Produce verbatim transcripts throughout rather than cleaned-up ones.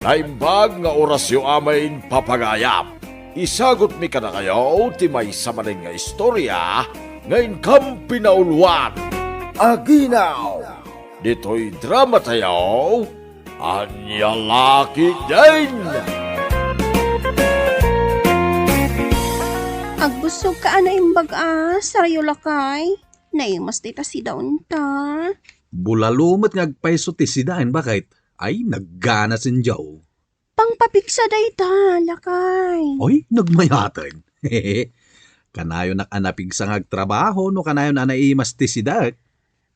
Naimbag nga orasyo amin, papagayam. Isagutmi kadakayo ti maysa manen nga istorya nga inkam pinauluan. Aginaw! Ditoy dramatayo, Ania La Ketdin! Agbusogka a naimbag a, sarayo lakay. Naimas dayta sidaenta. Bulalo met nga agpayso ti sidaen, baket. Ay, naggana sindiaw. Pangpapigsa dayta, lakay. Oy, nagmayaten. Kanayonak a napigsa nga agtrabaho no kanayon a naimas ti sidaek.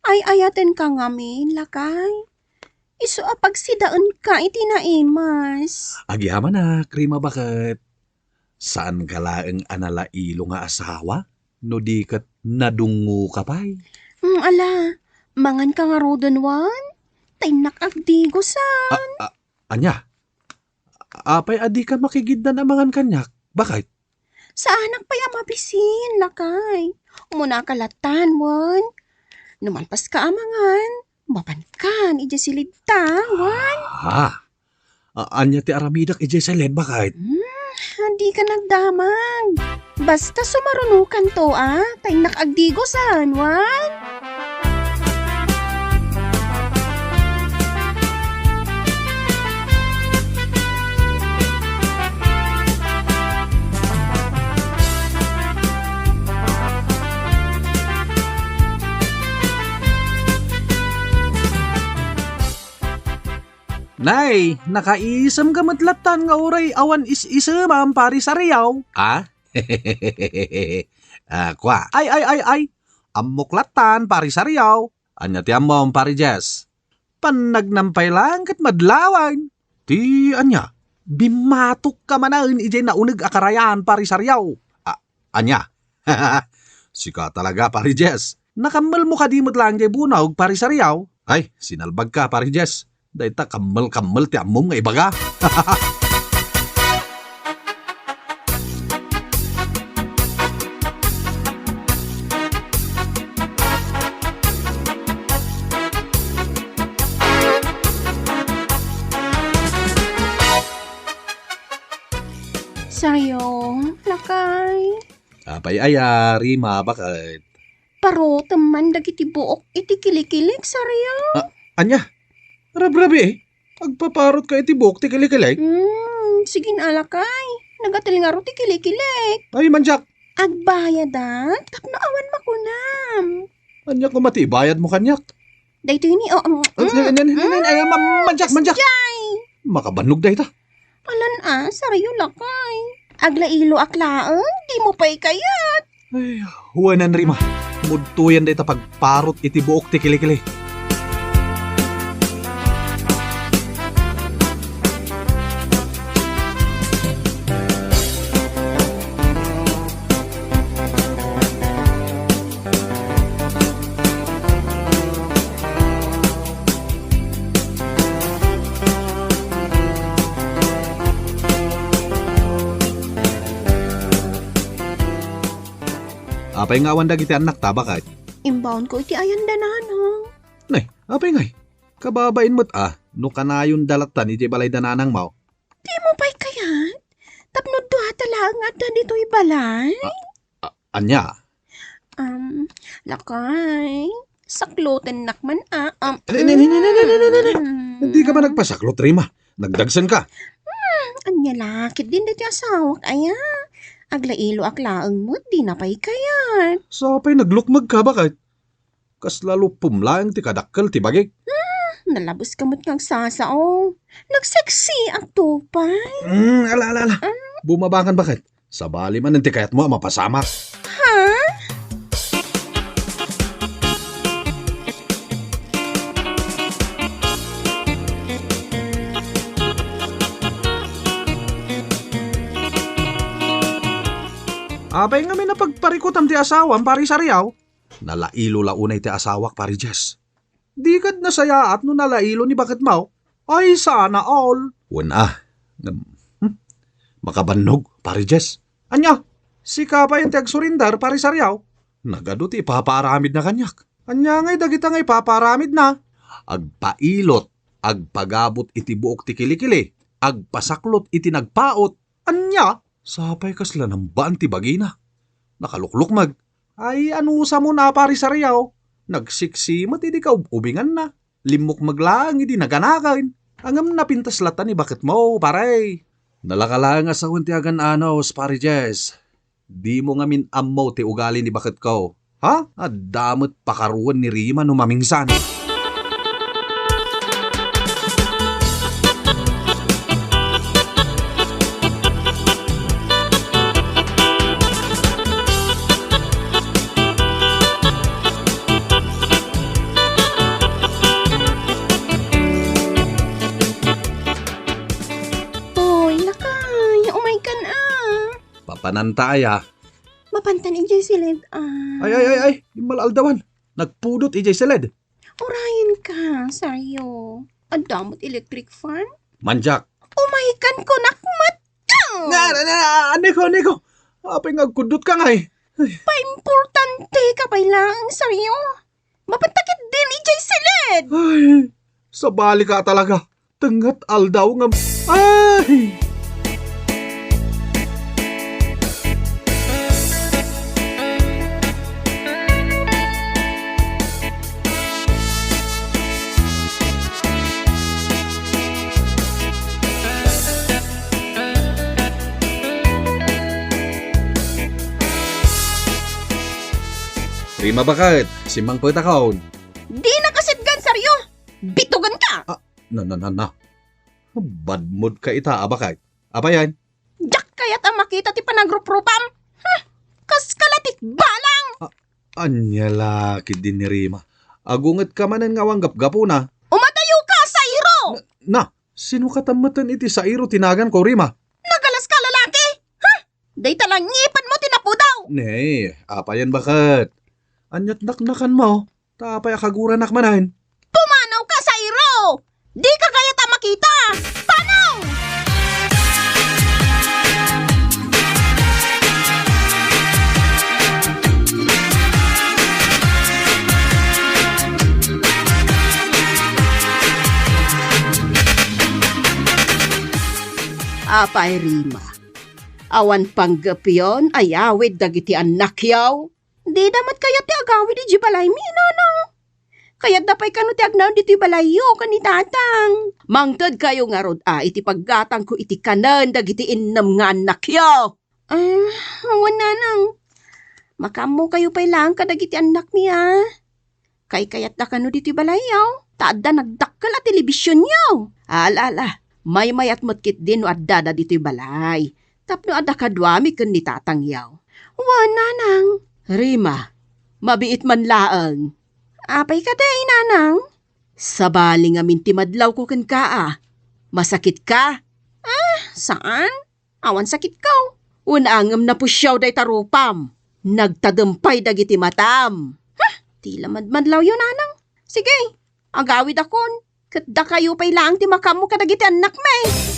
Ay-ayatenka ngamin, lakay. Isu a pagsidaenka iti naimas. Agyamanak, Rima, baket. Saanka laeng a nalailo nga asawa? No di ket nadungngoka pay? Hmm, ala, manganka ngaruden wen? Ta innak agdigosan. A, a, ania? Apay a dika makigiddan a mangan kaniak? Baket? Saanak pay a mabisin, lakay. Umunaka lattan, wen? No malpaska a mangan, mapankan idiay silidta, wen? Ah. A-, ania ti aramidek idiay silid, baket? Hmm, dika nagdamag. Basta sumarunokanto, a, ta innak agdigosan, wen? Nay, nakaisemka met lattan nga uray awan is-isemam, Pari Sariaw, a? Ah, kua. Ay, ay, ay, ay. Ammok lattan, Pari Sariaw. Ania ti ammom, Pari Jess? Pannagnampay laeng ket madlawan. Ti ania? Bimmatokka manen idiay nauneg a karayan, Pari Sariaw. A-, ania? Sika talaga, Pari Jess. Nakammelmo kadi met laeng diay bunog, Pari Sariaw? Ay, sinalbagka, Pari Jess. Dayta kammel-kammel ti ammom nga ibaga. Sariaw, lakay. Apay aya, Rima, baket? Parutem man dagiti buok iti kilikilik, Sariaw. A-, ania? Rabrabii, agpaparotka iti buok ti kilikilik? Hmm, sige na, lakay. Nagatil ngarud ti kilikilik. Ay, mandiak. Agbayadak tapno awan makunam. Ania koma ti ibayadmo kaniak? Daytoy ni, o, mm, Ay, ay, ay, ay, ay, ay, ma-, mandiak, mandiak. Jay! Makabannog dayta. Alan a, sarayo lakay. Aglailoak laeng, dimo pay kayat. Ay, wen, Rima. Mudtoyen dayta pagparot iti buok ti kilikili. Apay nga awan dagiti annakta, baket? Imbaonko iti ayan da nanang. Nay, apay ngay? Kababain met a, no kanayon da lattan iti balay da nanangmo. Dimo pay kayat? Tapno duata laeng nga adda ditoy balay? A-, a-, ania? Um, lakay, saklotennak man a, um, Ay, ay, ay, ay, ay, ay, ay, ay, ay, ay. Mm. Dika man nagpasaklot, Rima. Nagdagsenka. Hmm, ania la ketdin daytoy asawak aya? Aglailoak laeng met, dina pay kayat. Sa pay naglukmegka, baket? Kasla luppom laeng ti kadakkel ti bagik. Hmm, nalabeska met nga agsasao. Nagseksiak to pay. Hmm, ala, ala, ala. Ah. Bumabangan, baket? Sabali manen ti kayatmo a mapasamak. Ha? Apay ngamin a pagparikutam ti asawam, Pari Sariaw? Nalailo la unay ti asawak, Pari Jess. Di kad nasayaat no nalailo ni baketmo? Ay, sana all. Wen a. Ngem, hmm? Makabannog, Pari Jess. Ania? Sika pay ti agsurrender, Pari Sariaw? Nagadu ti ipapaaramidna kaniak. Ania ngay dagita nga ipapaaramidna? Agpailot, agpagabut iti buok ti kilikili, agpasaklot iti nagpaut. Ania? Sapay kasla nambaan ti bagina. Nakaluklukmeg. Ay, anusam a, Pari Sariaw. Nagsiksi met idi kaub-ubinganna. Limmukmeg laeng idi naganaken. Ngem napintas latta ni baketmo, pare. Nalaka laeng a sawen ti agan-anos, Pari Jess. Dimo ngamin ammo ti ugali ni baketko. Ha? Adda met pakaruan ni Rima no mamingsan. Hoy, lakay, umaykan a. Papananta aya? Mapantan idiay siled a. Ay, ay, ay, ay, immal aldawan. Nagpudot idiay siled. Urayenka, Sario. Adda met electric fan? Manjak. Umaykan kunak met. Na, na, na, aneko, aneko. Apay nga agkuddotka ngay? Paimportanteka pay laeng, Sario. Mapanta ketdin idiay siled. Ay, sabalika talaga. Tengnga ti aldaw ngem, ay! Rima, baket, simmangpetakon. Dina kasitgan, Sario! Bitugenka! Ah, na, na, na, na. Badmodka ita, a baket. Apay yan? Diak kayat a makita ti panagruprupam. Huh! Kaskala ti balang! A-, ania la ketdin ni Rima? Agungetka manen nga awan gapgapuna. Umadayoka, Sairo! Na, na, sino katammeten iti Sairo ti naganko, Rima? Nagalaska a lalaki? Huh! Dayta la ngipedmo ti napudaw! Ne, apay yan, baket? Aniat naknakanmo? Ta apay a kaguranak manen? Pumanawka, Sairo! Dika kayat a makita! Panaw! Apay, Rima, awan panggepyon a yawid dagiti annakyo? Dida met kayat ti agawid idiay balaymi, nanang. Kayatda pay kano ti agnaed ditoy balayyo ken ni tatang. Mangtedkayo ngarud a iti paggatangko iti kanen dagiti innem nga annakyo. Ah, wen, nanang. Makaammokayo pay laeng kadagiti annakmi, a. Kaykayatda kano ditoy balayyo, ta adda nagdakkel a telebisionyo. Ala, ala, maymayat met ketdi no addada ditoy balay. Tapno adda kaduami ken ni tatangyo. Wen, nanang. Rima, mabiit man laeng. Apay kadi, nanang? Sabali ngamin ti madlawko kenka a. Masakitka? Ah, saan? Awan sakitko. Wen, ngem napusiaw dayta rupam. Nagtadem pay dagiti matam. Huh! Ti la madmadlawyo, nanang. Sige, agawidakon. Ket dakayo pay laeng ti makaammo kadagiti annakmi.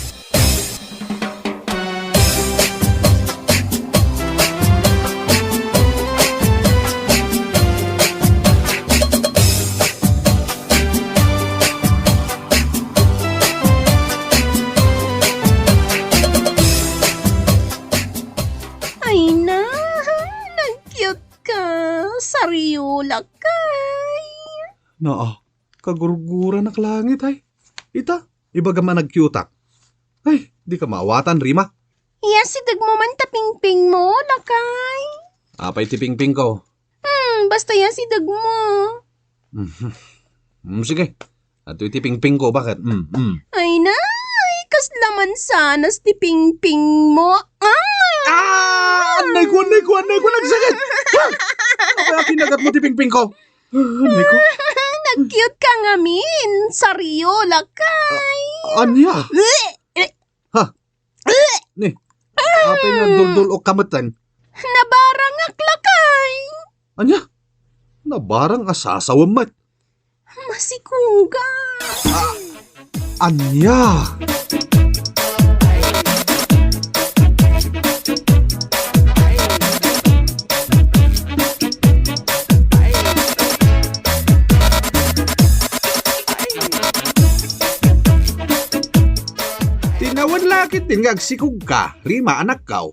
Ay na, nag-cute ka, Sario, lakay. Naa, kagurguranak langit, ay. Ita, ibagam a nag-cute-ak. Ay, dika maawatan, Rima. Iya, sidegmo man ta pingpingmo, lakay. Apay ti pingpingko? Hmm, basta yan si dagmo. Mhm. Hmm, sige. Adtoy ti pingpingko, baket? Hmm, hmm. Ay, nay, kasla mansanas ti pingpingmo. Ah! Ah! Annayko, annayko, annayko, nagsakit! Ah! Apay a kinagatmo ti pingpingko? Ah, annayko. Nag-cute ka ngamin, Sario, lakay. Ah, ania? Eh, eh. Ha? Ni, apay nga duldul-okka metten? Nabarangak, lakay. Ania? Nabarang a sasawem met? Masikuga. Ah, ania? Ti Wen la ketdin nga agsikogka, Rima, anakko.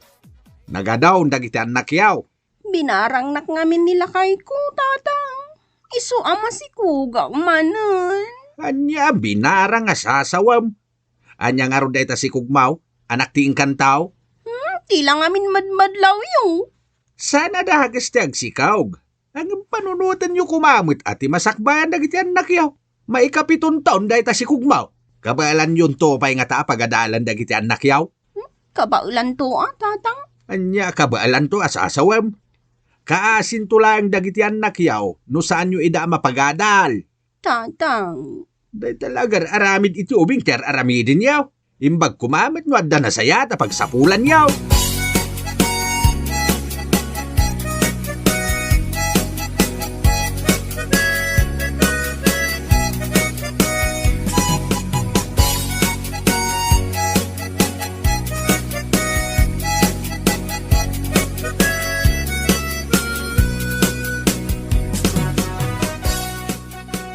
Nagadaw dagiti annakyo. Binarangnak ngamin ni lakayko, Tatang. Isu a masikogak manen. Ania, binarang a sasawem? Ania ngarud dayta sikogmo? Anak ti engkanto? Hmm, ti la ngamin madmadlawyo. Saan a dages ti agsikog? Ngem panunotenyo koma met a ti masakbayan dagiti annakyo. Maikapiton taon dayta sikogmo. Kabaelanyonto pay ngata a pagadalan dagiti annakyo? Hmm? Kabaelanto a, Tatang? Ania, kabaelanto a sasawem? Kaasinto laeng dagiti annakyo no saanyo ida a mapagadal. Tatang. Dayta la agar-aramid iti ubing ti ar-aramidenyo. Imbag koma met no adda nasayaat a pagsapulanyo.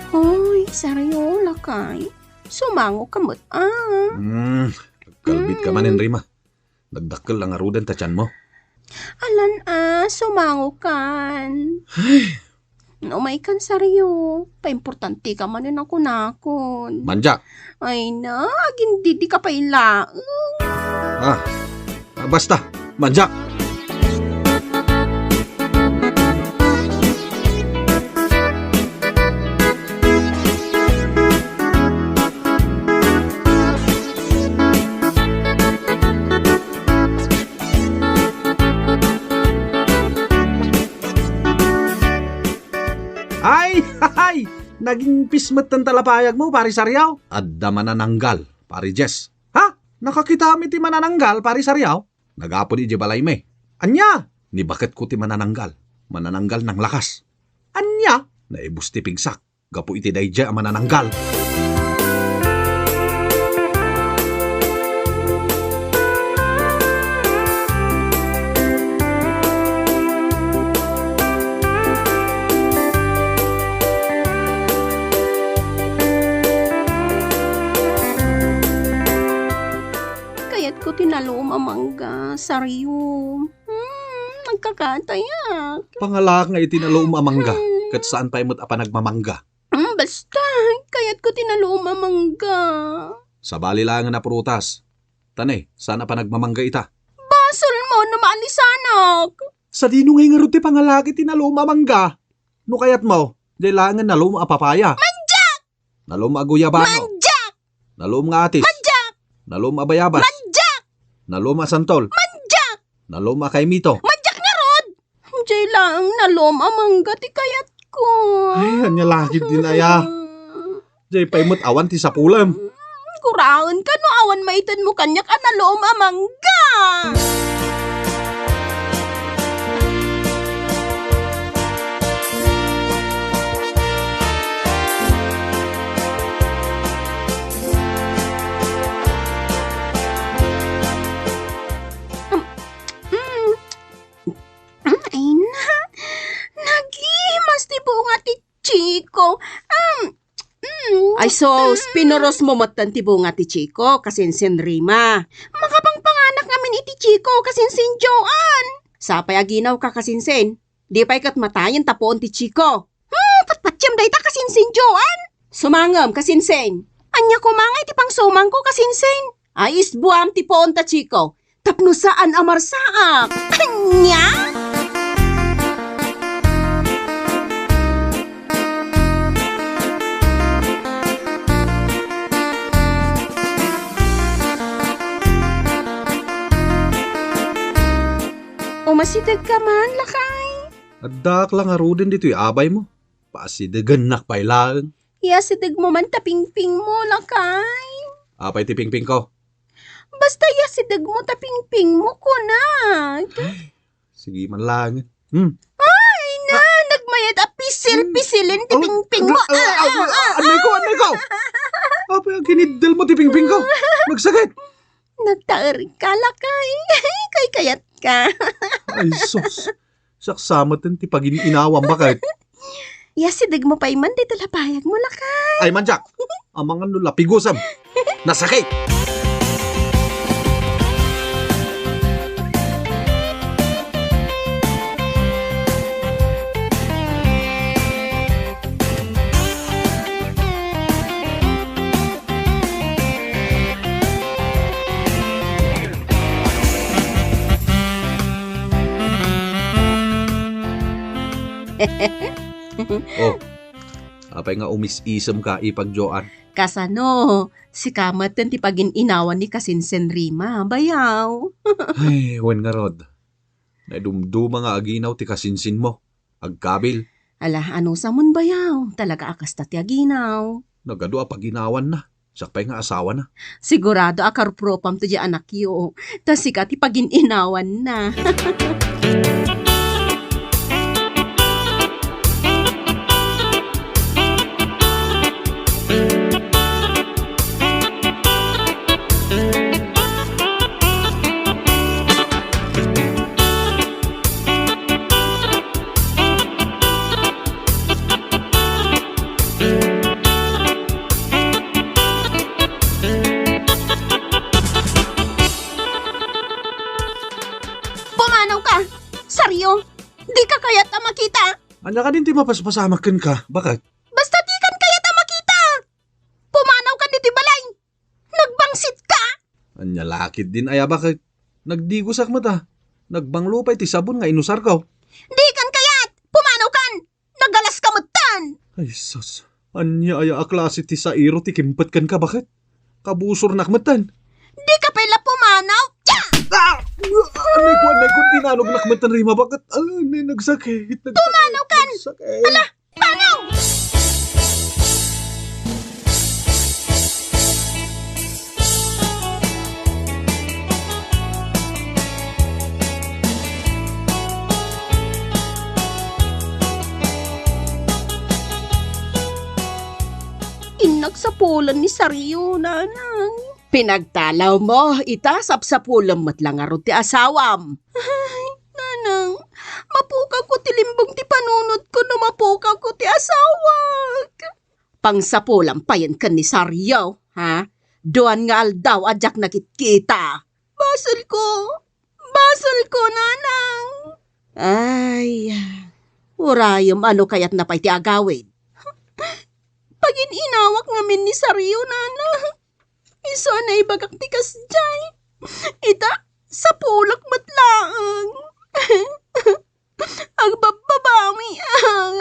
Hoy, Sario, lakay. Sumangok ka met, a. Hmm, agkalbit ka manen, Rima. Nagdakkel la ngaruden ta tianmo. Alan a, sumangokan. Ay. No, umaykan, Sario. Paimportante ka manen a kunakon. Mandiak. Ay na, agindidi ka pay laeng. Ah, ah, basta, mandiak. Ay, hay! Naging pis met ti talapayagmo, Pari Sariaw. Adda manananggal, Pari Jess. Ha? Nakakitam iti manananggal, Pari Sariaw? Nagapod idiay balaymi. Ania? Ni baketko ti manananggal. Manananggal nanglakas. Ania? Naibus ti pigsak gapu iti daydiay a manananggal. Kayatko ti nalom a mangga, Sariom. Hmm, nagkakatayak. Pangalaak nga iti nalom a mangga, hmm, ket saan pay met a panagmamangga. Hmm, basta, kayatko ti nalom a mangga. Sabali laengen a prutas. Tane, saan a panagmamangga ita? Basolmo no maalisanak. Sadino ngay ngarud ti pangalaak iti nalom a mangga? No kayatmo, diay laengen nalom a papaya. Mandiak! Nalom a guyabano. Mandiak! Nalom nga atis. Mandiak! Nalom a bayabas. Mandiak! Nalom a santol. Mandiak! Nalom a kaimito. Mandiak ngarud! Diay laeng nalom a mangga ti kayatko. Ay, ania la ketdin aya. Diay pay met awan ti sapulem. Guraenka no awan maitedmo kaniak a nalom a mangga. Mm, mm. Ay na, nagimas ti bunga ti Chico. Um, mm, ay sus, mm. Pinurosmo metten ti bunga ti Chico, kasinsin Rima. Makapangpanganak ngamin iti Chico, kasinsin Joan. Sapay aginawka, kasinsin. Di pay ket matayen ta puon ti Chico. Hmm, patpatiem dayta, kasinsin Joan. Sumangem, kasinsin. Ania koma nga iti pangsumangko, kasinsin? Ay, isbuam ti puon ta Chico. Tapno saan a marsaak. Ania? Umasidegka man, lakay. Addaak la ngaruden ditoy abaymo. Paasidegennak pay laeng. Iasidegmo man ta pingpingmo, lakay. Apay ti pingpingko? Basta iasidegmo ta pingpingmo, kunak. Ay, sige man laeng. Hmm. Ay, na, nagmayat a pisil-pisilen ti pingpingmo. Ah, ah, ah, ah, ah, ah, anay ko, anay ko. Apay, aginiddel mo ti pingpingko. Nagsakit. Nagtaer ka, lakay. Kaykayatka. Ay, sus. Siak sa met ti pagin-inawam, baket. Iasidegmo pay man ti talapayagmo, lakay. Ay, mandiak. Amangan no lapigusem. Nasakit. Oh, apay nga umis-isemka, Ipag Joan? Kasano? Sika met ti pagin-inawan ni kasinsin Rima, bayaw. Ay, wen ngarud. Naidumduma nga aginaw ti kasinsinmo. Agkabil. Ala, anusamon, bayaw? Talaga a kasta ti aginaw. Nagadu a paginawanna. Siak pay nga asawana. Sigurado a karupropam to di anakyo. Ta sika ti pagin-inawanna. Pumanawka! Sario! Dika kayat a makita! Ania kadin ti mapaspasamak kenka? Baket? Basta dikan kayat a makita! Pumanawka ditoy balay! Nagbangsitka! Ania la ketdin aya, baket? Nagdigosak met a. Nagbanglo pay ti sabon nga inusarko. Dikan kayat! Pumanawkan! Nagalaska metten! Ay, sus. Ania aya a klase ti sairo ti kimpet kenka, baket? Kabusornak metten. Dika pay la pumanaw! Tiya! Ah! Anay ko, anay ko, dinanognak metten, Rima, baket? Ah, anay, nagsakit, nagsakit, Pumanawkan! Nagsakit. Ala! Panaw! Innak sapulen ni Sario, nanang. Pinagtalawmo, ita sapsapulen met la ngarud ti asawam. Ay, nanang, mapukawko ti limbong ti panunotko no mapukawko ti asawak. Pangsapulam payen ken ni Sario, ha? Duan nga aldaw a diak nakitkita. Basolko. Basolko, nanang. Ay, urayem, ano kayatna pay ti agawid? Pagin-inawak ngamin ni Sario, nanang. Isu a naibagak ti kasdiay. Ita, sapulek met laeng. Agbabbabawiak.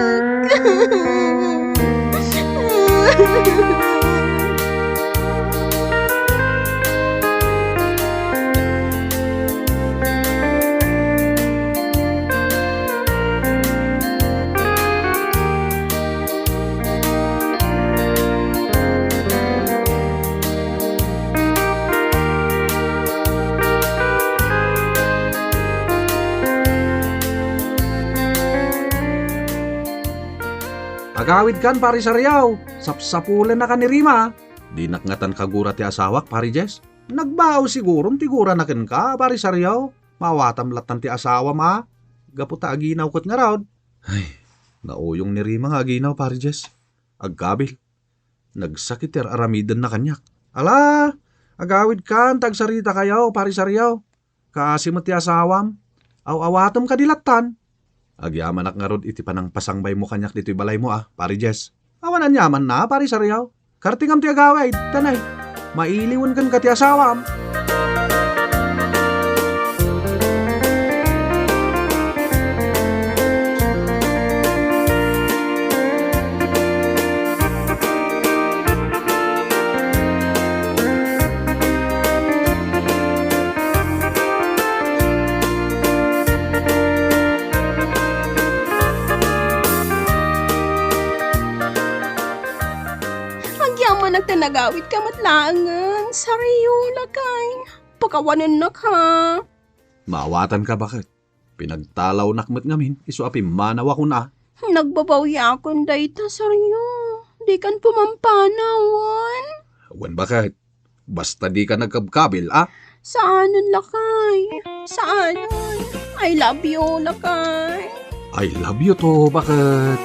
Agawidkan, Pari Sariaw, sapsapulennakan ni Rima. Dinak ngatan kagura ti asawak, Pari Jess. Nagbao siguron ti gurana kenka, Pari Sariaw. Maawatam lattan ti asawam a. Gapu ta aginaw ket ngarud. Ay, nauyong ni Rima nga aginaw, Pari Jess. Agkabil. Nagsakit ti ar-aramidenna kaniak. Ala, agawidkan ta agsaritakayo, Pari Sariaw. Kaasi met ti asawam. Aw-awatem kadi lattan. Agyamanak ngarud iti panangpasangbaymo kaniak ditoy balaymo a, Pari Jess. Awan aniamanna, Pari Sariaw. Kartingam ti agawid, tanay. Mailiwen kenka ti asawam. Agyamanak ta nagawidka met laengen, Sariaw, lakay. Pakawanennak, ha? Maawatanka, baket? Pinagtalawnak met ngamin, isu a pimmanawakon a. Nagbabawiakon dayta, Sariaw. Dikan pumampanaw, wen? Wen, baket? Basta dika nagkabkabil, a? Saanen, lakay. Saanen. I love you, lakay. I love you too, baket?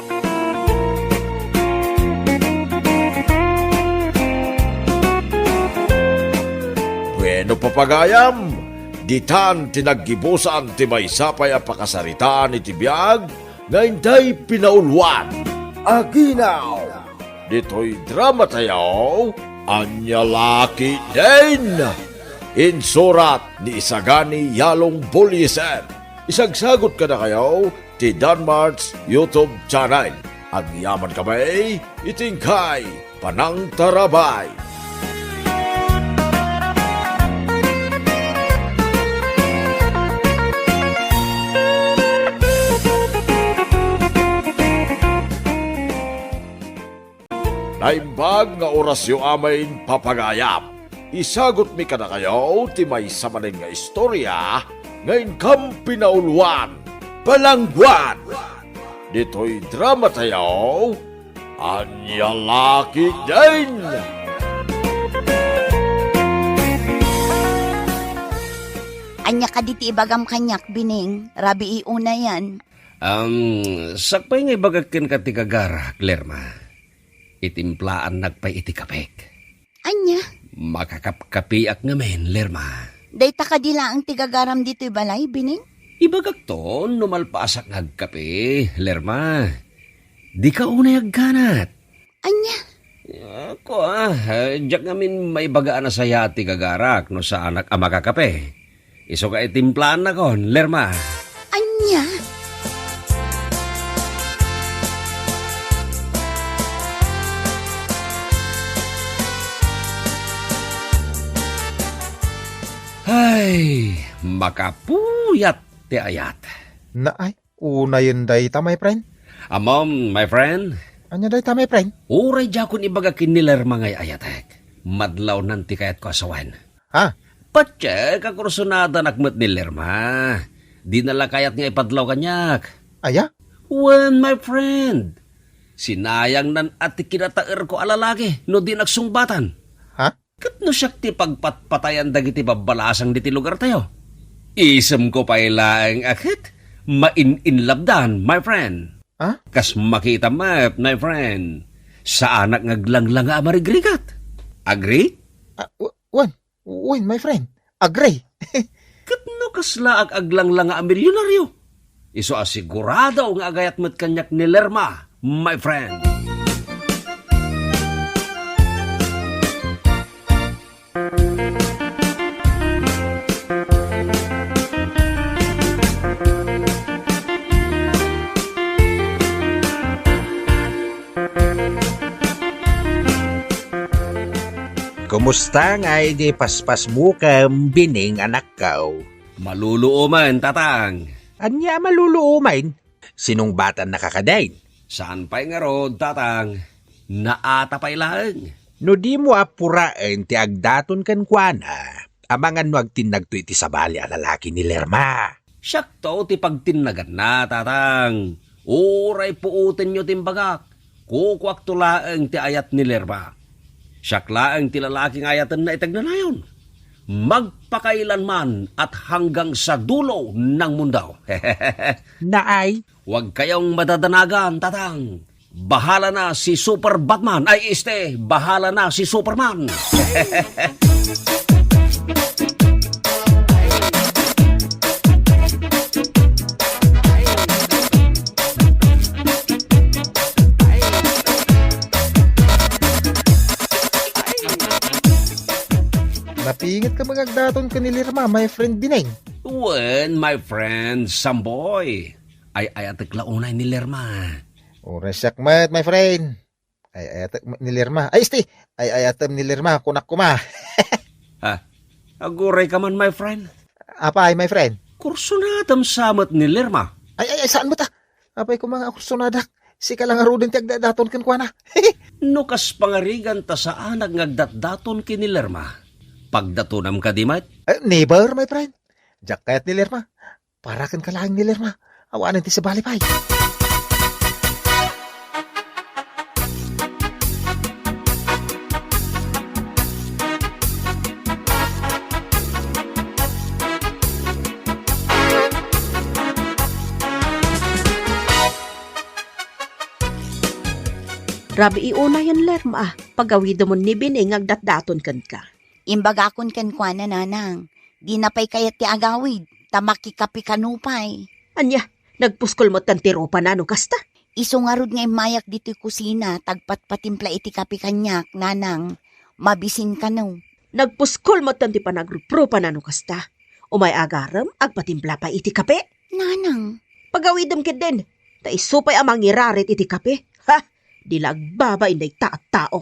Bueno, papagayam, ditan ti naggibusan ti maysa pay a pakasaritaan iti biag nga intay pinauluan. Aginaw! Ditoy drama tayo, Ania La Ketdin! Insurat ni Isagani Yalong Bullieser. Isagsagot kadakayo ti Danmart's YouTube channel. Agyaman kami iti inkay panangtarabay. Naimbag nga orasyo amin, papagayam. Isagutmi kadakayo ti maysa manen nga istorya nga inkam pinauluan, Balangguan. Ditoy drama tayo, Ania La Ketdin. Ania kadi ti ibagam kaniak, Bining? Rabii unayen. Um, sakbay nga ibagak kenka ti gagarak, Lerma. Itimplaannak pay iti kapek. Ania? Makakapkapiak ngamin, Lerma. Dayta kadi laeng ti gagaram ditoy balay, Bining? Ibagakto, no malpaasak nga agkape, Lerma. Dika unay agganat. Ania? Ako, ah, diak ngamin maibaga a nasayaat ti gagarak no saanak a makakape. Isu nga itimplaannakon, Lerma. Ania? Ay, makapuyat ti ayat. Naay, unayen dayta, my friend. Ammom, my friend. Ania dayta, my friend? Uray diakon ibaga ken ni Lerma nga ay-ayatek. Madlawnan ti kayatko a sawen. Ha? Patiek a kursunadanak met ni Lerma. Dina la kayat nga ipadlaw kaniak. Aya? Wen, my friend. Sinayangnan a ti kinataerko a lalaki no dinak sungbatan. Ha? Ket no siak ti pagpatpatayan dagiti babbalasang diti lugartayo, isemko pay laeng a ket main-inlabdan, my friend. Ha? Kas makita met, my friend, saanak nga aglanglanga a marigrigat. Agree? Ah, w-, wen, wen, my friend. Agree. Ket no kasla ag-, aglanglanga a milyonaryo, isu a sigurado nga agayat met kaniak ni Lerma, my friend. Kumusta ngay di paspasmukem, Bining, anakko? Maluluomen, Tatang. Ania a maluluomen? Sinungbatannaka kadin? Saan pay ngarud, Tatang. Naata pay laeng. No dimo a puraen ti agdaton kenkuana, amangan no agtinnagto iti sabali a lalaki ni Lerma. Siakto ti pagtinnaganna, Tatang. Uray puotenyo ti imbagak, kukuakto laeng ti ayat ni Lerma. Siak laeng ti lalaki nga ayatenna iti agnanayon. Magpakailanman at hanggang sa dulo ng mundo. Naay. Huwag kayong madadanagan, Tatang. Bahala na si Super Batman, ay, este, bahala na si Superman. Napingetka met nga agdaton ken ni Lerma, my friend Bining. Wen, my friend Samboy. Ay-ayatek la unay ni Lerma. Uray siak met, my friend. Ay-ayatek met ni Lerma. Ay, este! Ay-ayatem ni Lerma, kunak koma. Ha? Agurayka man, my friend. Apay, my friend? Kursunadam sa met ni Lerma. Ay, ay, ay, saan met, ah? Apay koma nga kursunadak? Sika la ngaruden ti agdatdaton kenkuana. No kas pangarigan ta saanak nga agdatdaton ken ni Lerma, pagdatonam kadi met? Eh, never, my friend. Diak kayat ni Lerma. Para kenka laeng ni Lerma. Awanen ti sabali pay. Rabii unayen, Lerma, ah. Pagawidemon ni Bining nga agdatdaton kenka. Imbagakon kenkuana, Nanang, dina pay kayat ti agawid, ta makikape kano pay. Ania, nagpuskol metten ti rupana no kasta? Isu ngarud nga immayak ditoy kusina, ta agpatpatimpla iti kape kaniak, Nanang. Mabisin kano. Nagpuskol metten ti panagruprupana no kasta. Umay agarem, agpatimpla pay iti kape. Nanang, Pagawidem ketdin, ta isu pay a mangirarit iti kape. Ha? Di la agbabain dayta a tao.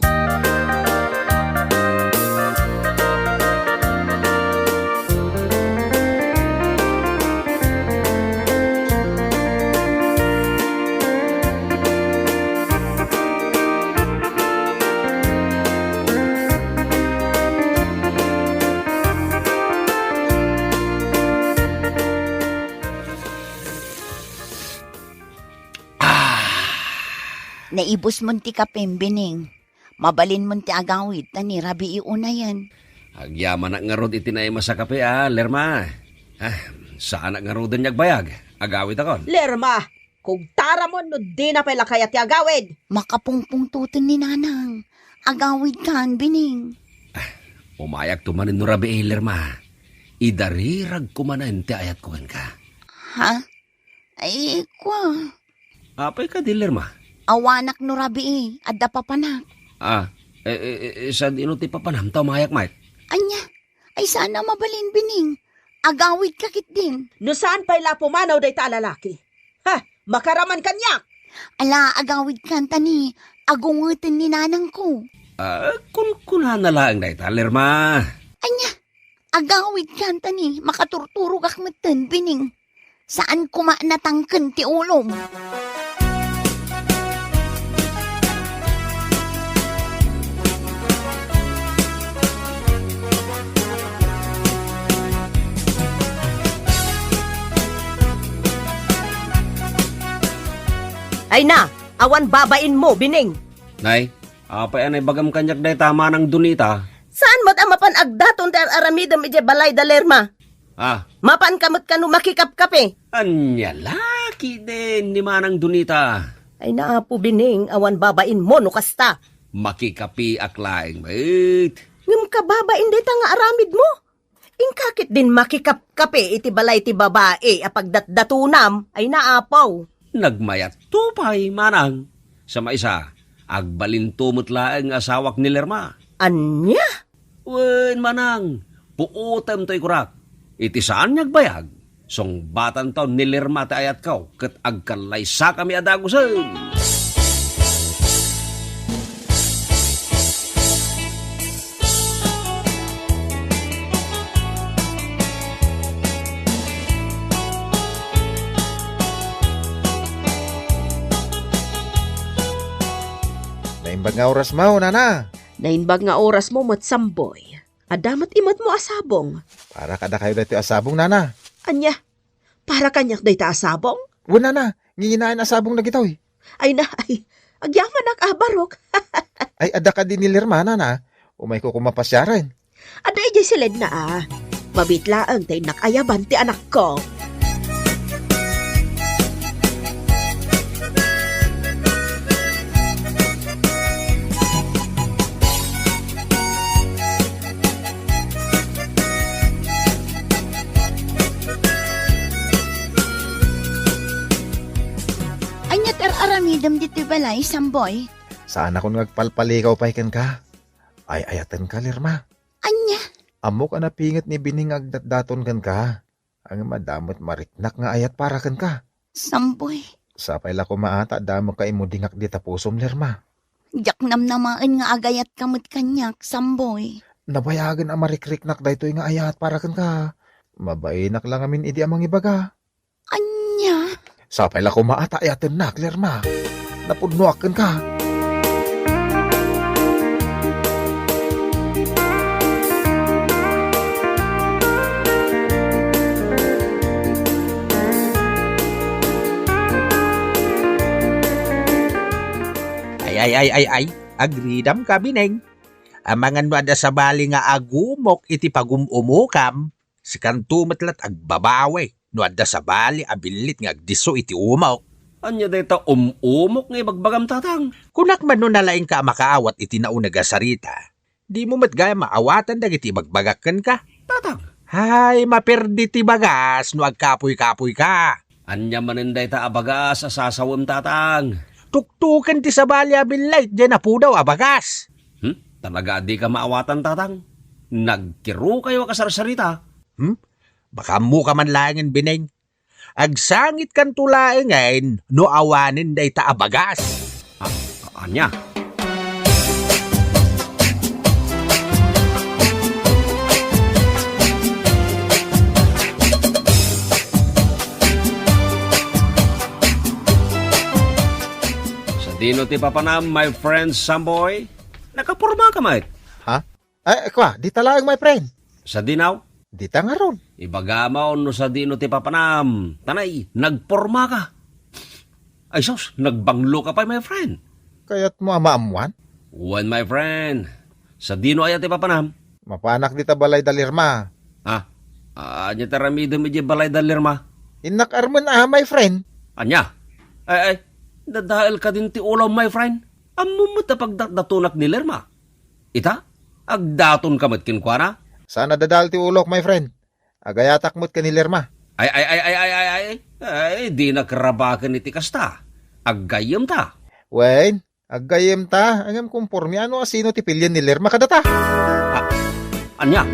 Ah! Naibusmon ti kapem, Bining. Mabalinmon ti agawid ta ni Rabii unayen. Agyamanak ngarud iti naimas a kape, a, Lerma. Ah, saanak ngaruden nga agbayag. Agawidakon. Lerma, kugtaramon no dina pay la kayat ti agawid. Makapungpungtoten ni Nanang. Agawidkan, Bining. Ah, umayakto manen no Rabii, Lerma. Idariragko manen ti ayatko kenka. Ha? Ay, kua. Apay kadi, Lerma? Awanak no Rabii, adda papanak. Ah, eh, eh, eh, sadino ti papanam ta umayak met? Ania? Ay, saan a mabalin, Bining. Agawidka ketdin. No saan pay la pumanaw dayta a lalaki. Ha, makaraman kaniak. Ala, agawidkan ta ni, agungeten ni Nanangko. Ah, kunkunana laeng dayta, Lerma. Ania? Agawidkan ta ni, makaturturogak metten, Bining. Saan koma natangken ti ulom. Ay na, awan babainmo, Bining. Nay, apay a naibagam kaniak dayta, Manang Donita? Saan met a mapan agdaton ti ar-aramidem idiay balay da Lerma? Ah. Mapanka met kano makikapkape? Ania la ketdin ni Manang Donita? Ay, naapo, Bining, awan babainmo no kasta. Makikapeak laeng met. Ngem kababain dayta nga aramidmo? Inka ketdin makikapkape iti balay ti babai a pagdatdatonam? Ay, naapo. Nagmayatto pay, Manang. Sa maisa, agbalinto met laeng nga asawak ni Lerma. Ania? Wen, Manang, puotem toy kunak. Iti saan nga agbayag, sungbatanto ni Lerma ti ayatko ket agkallaysakami a dagusen. Naimbag nga orasmo, Nana. Naimbag nga orasmo met, Samboy. Adda met imetmo a sabong. Para kadakayo daytoy a sabong, Nana. Ania? Para kaniak dayta a sabong? Wen, Nana, nginginaen a sabong dagitoy. Ay na, ay, agyamanak a barok. Ay, adda kadi ni Lerma, Nana? Umayko koma pasiaren. Adda idiay siledna a. Mabiit laeng ta innak ayaban ti anakko. Ania ti ar-aramidem ditoy balay, Samboy? Saanakon nga agpalpalikaw pay kenka. Ay-ayatenka, Lerma. Ania? Ammok a napinget ni Bining nga agdatdaton kenka. Ngem adda met mariknak nga ayat para kenka. Samboy. Sapay la koma a ta adda met kaimudingak dita pusom, Lerma. Diak namnamaen nga agayatka met kaniak, Samboy. Nabayagen a marikriknak daytoy nga ayat para kenka. Mabainak la ngamin idi a mangibaga. Ania? Sapay la koma a ta ayatennak, Lerma. Napudnoak kenka. Ay, ay, ay, ay, ay. Agridam ka, Bineng. Amangan no adda sabali nga agumok iti pagum-umokam, sikanto met la't agbabawi no adda sabali a billit nga agdisso iti umok. Ania dayta um-umok nga ibagbagam, Tatang? Kunak man no nalaingka a makaawat iti nauneg a sarita, dimo met gayam maawatan dagiti ibagbagak kenka. Tatang! Hay, maperdi ti bagas no agkapuy-kapuyka. Ania manen dayta a bagas a sasawem, Tatang? Tuktuken ti sabali a billit diay napudaw a bagas. Hmm? Talaga a dika maawatan, Tatang? Nagkirukayo a kasarsarita. Hmm? Baka ammoka man laengen, Bineng. Agsangitkanto laengen no awanen dayta a bagas. A-, ania? Sadino ti papanam, my friend Samboy? Nakaporma ka met. Ha? Ay, kua, dita laeng, my friend. Sadino? Dita ngarud. Ibagam no sadino ti papanam. Tanay, nagporma ka. Ay sus, nagbanglo ka pay, my friend. Kayatmo a maammuan? Wen, my friend. Sadino aya ti papanam? Mapanak dita balay da Lerma. Ah, ania ti aramidem idiay balay da Lerma? Innak armen a, my friend. Ania? Ay, ay, dadael kadin ti ulom, my friend. Ammom met a pagdatdatonak ni Lerma. Ita, agdatonka met kenkuana? Saan a dadael ti ulok, my friend. Agayatak met ken ni Lerma. Ay, ay, ay, ay, ay, ay, ay, ay, dinak rabaken iti kasta. Aggayyemta. Wen, aggayyemta, ngem kompormian no asino ti pilien ni Lerma kadata. Ah, ania?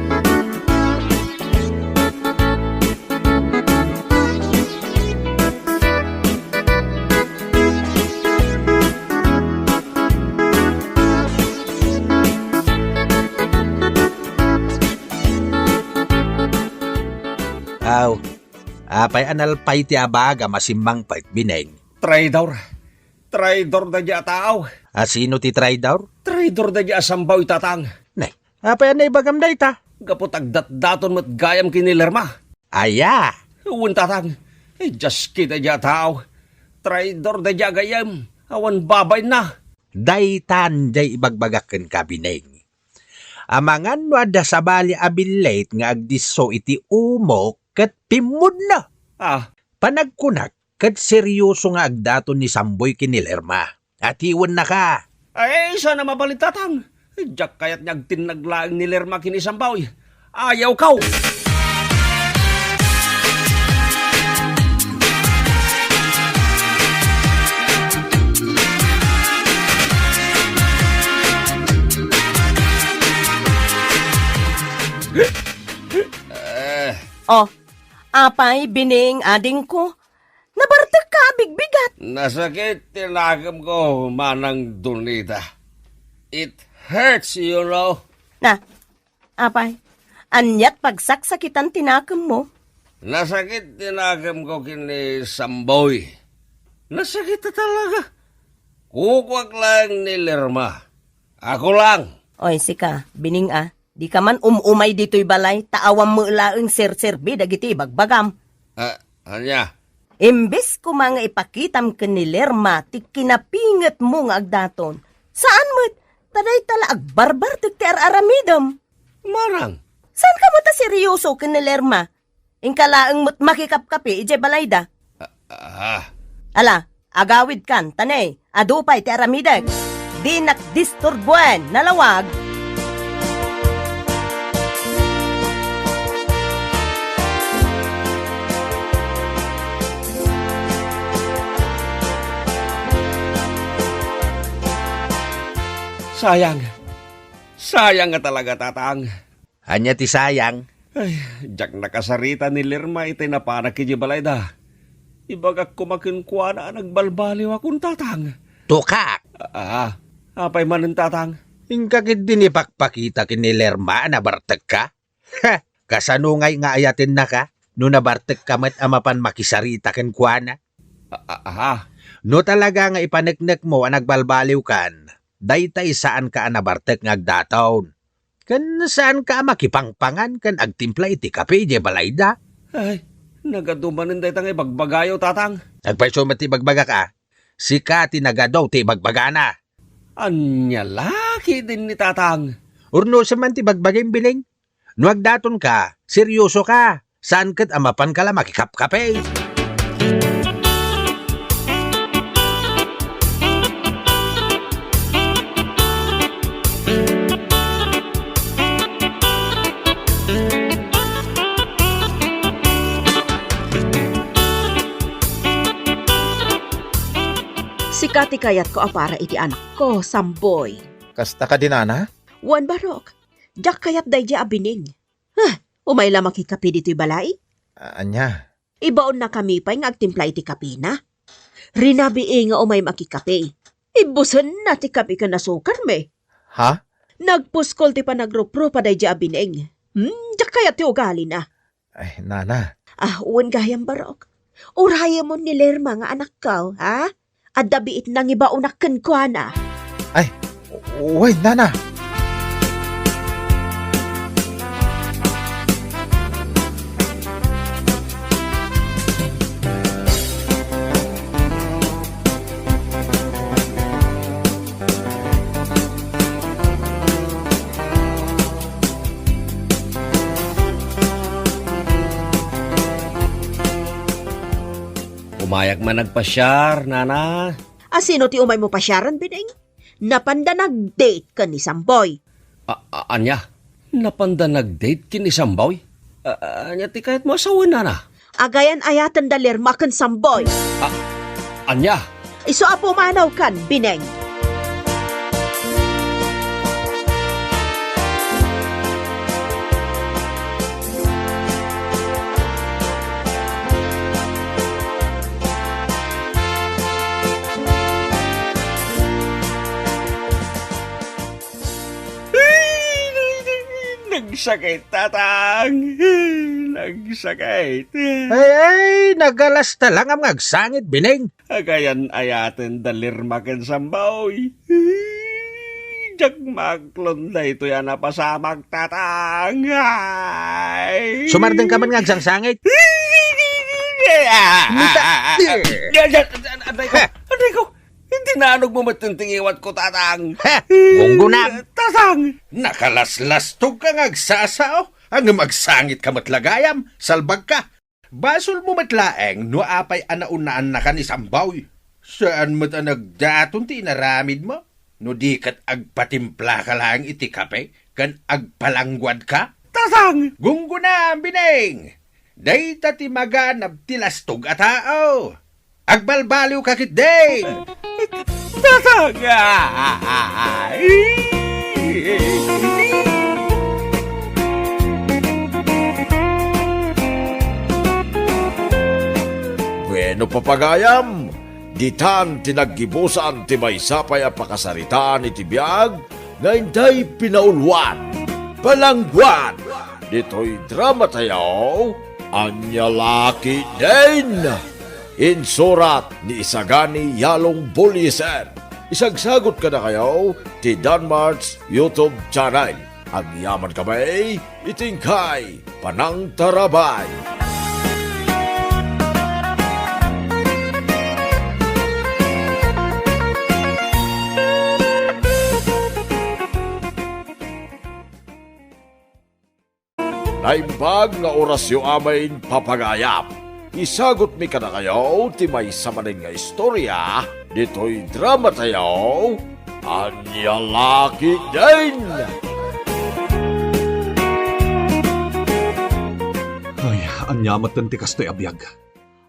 Aw, apay a nalpay ti abagam a simmangpet, Bineng? Traidor. Traidor daydi a tao. Asino ti traidor? Traidor daydi a Samboy, tatang. Nay, apay a naibagam dayta? Gapu ta agdatdaton met gayam ken ni Lerma. Aya? Wen, tatang. Idias ket daydi a tao. Traidor daydi a gayyem. Awan babainna. Daytan diay ibagbagak kenka, Bineng. Amangan no adda sabali a billit nga agdisso iti umok ket pimmudna. Ah. Panagkunak, ket serioso nga agdaton ni Samboy ken ni Lerma. Atiwennaka. Ay, saan a mabalin, tatang. Diak kayat nga agtinnag laeng ni Lerma ken ni Samboy. Ayawkaw! Eh. Oh, apay, Bineng, adingko? Nabartekka a bigbigat. Nasakit ti nakemko, Manang Donita. It hurts, you know. Na, apay, aniat pagsaksakitan ti nakemmo? Nasakit ti nakemko ken ni Samboy. Nasakit a talaga. Kukuak laeng ni Lerma. Ako lang. Oy, sika, Bineng a, dika man um-umay ditoy balay, ta awan met laeng serserbi dagiti ibagbagam. Ah, ania? Imbes koma nga ipakitam ken ni Lerma ti kinapingetmo nga agdaton, saan met, ta dayta la agbarbartek ti ar-aramidem. Manang? Saanka met a seryoso ken ni Lerma? Inka laeng met makikapkapi idiay balayda. Ah, ah. Ala, agawidkan, ta ne, adu pay ti aramidek. Dinak disturbuen, nalawag. Sayang. Sayang nga talaga, tatang. Ania ti sayang? Ay, diak nakasarita ni Lerma itay napanak idiay balayda. Ibagak koma kenkuana a nagbalbaliwakon, tatang. Tukak! Ah, apay manen, tatang? Inka ketdin ipakpakita ken ni Lerma a nabartekka? Ha! Kasano ngay nga ayatennaka no nabartekka met a mapan makisarita kenkuana? Ah, ah, ah. No talaga nga ipaneknekmo a nagbalbaliwkan, daytay saanka a nabartek nga agdaton. Ken saanka a makipangpangan ken agtimpla iti kape idiay balayda. Ay, nagadu manen dayta nga ibagbagayo, tatang. Agpayso met ti ibagbagak a, sika ti nagadu ti ibagbagana. Ania la ketdin ni tatang? Urnosem man ti ibagbagim, Bineng. No agdatonka, seryosoka. Saan ket a mapanka la makikapkape? Sika ti kayatko a para iti anakko, Samboy. Kasta kadi, nana? Wen, Barok. Diak kayat daydiay a Bineng. Ah, umay la makikape ditoy balay? A-, ania? Ibaonnakami pay nga agtimpla iti kapena. Rinabii nga umaymi a kikape. Ibbusenna ti kape ken asukarmi. Ha? Nagpuskol ti panagruprupa daydiay a Bineng. Hmm, diak kayat ti ugalina. Ay, nana. Ah, wen gayam, Barok. Urayemon ni Lerma nga anakko, ha? Adda biit nangibaonak kenkuana. Ay, wen, nana. Umayak man agpasiar, nana. A, sino ti umaymo pasiaren, Bineng? Napanda nag-date ken ni Samboy. A, a, ania? Napanda nag-date ken ni Samboy? A, a, ania ti kayatmo a sawen, nana? Agayan-ayaten da Lerma ken Samboy. A, ania? Isu a pumanaw kan, Bineng. Nagsakit, Tatang. Nagsakit. Ay, ay, nagalasta lang am nga agsangit, Bineng. Agayan-ayaten da Lerma ken Samboy. Diak maaklon daytoy a napasamak, Tatang. Ay. Sumardengka man nga agsangsangit. Nita- Aray ko, aray ko. Iti naanogmo met ti ngiwatko, Tatang. Ha? Gunggona. Tatang! Nakalaslastogka nga agsasao. Ngem agsangitka met la gayam. Salbagka. Basolmo met laeng no apay a naunnaannaka ni Samboy. Saan met a nagdaton ti inaramidmo no di ket agpatimplaka laeng iti kape ken agpalangguadka? Tatang! Gunggona, Bineng! Dayta ti maganab ti lastog a tao. Agbalbaliwka ketdin! Tatang! Bueno, papagayam, ditan ti naggibusan ti maysa pay a pakasaritaan iti biag nga intay pinauluan, palangguan, ditoy drama tayo, Ania La Ketdin. Insurat ni Isagani Yalong Buliser. Isagsagot kadakayo ti Danmart's YouTube channel. Agyamankami iti inkay panangtarabay. Naimbag nga orasyo amin, papagayam. Isagutmi kadakayo ti maysa manen nga istoria ditoy drama tayo, Ania La Ketdin! Ay, ania met ti kastoy a biag?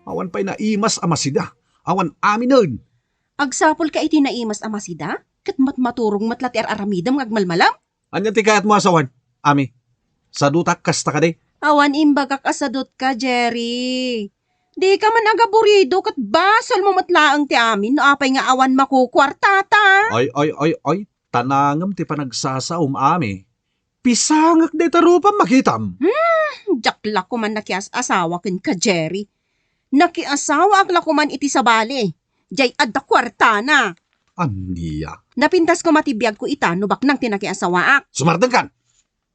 Awan pay naimas a masida. Awan aminen. Agsapulka iti naimas a masida? Ket matmaturog met la ti ar-aramidem nga agmalmalam? Ania ti kayatmo a sawen, Ami? Sadutak kasta kadi? Awan imbagak a sadutka, Jerry. Dika man agaburido ket basolmo met laeng ti amin no apay nga awan makukuartata. Ay, ay, ay, ay, tanangem ti panagsasaom, Ami. Pisangek dayta rupam, makitam. Hmm, diak la koman nakias-asawa kenka, Jerry. Nakiasawaak la koman iti sabali. Jay adda kuartana. Ania? Napintas koma ti biagko ita no baknang ti nakiasawaak. Sumardengkan!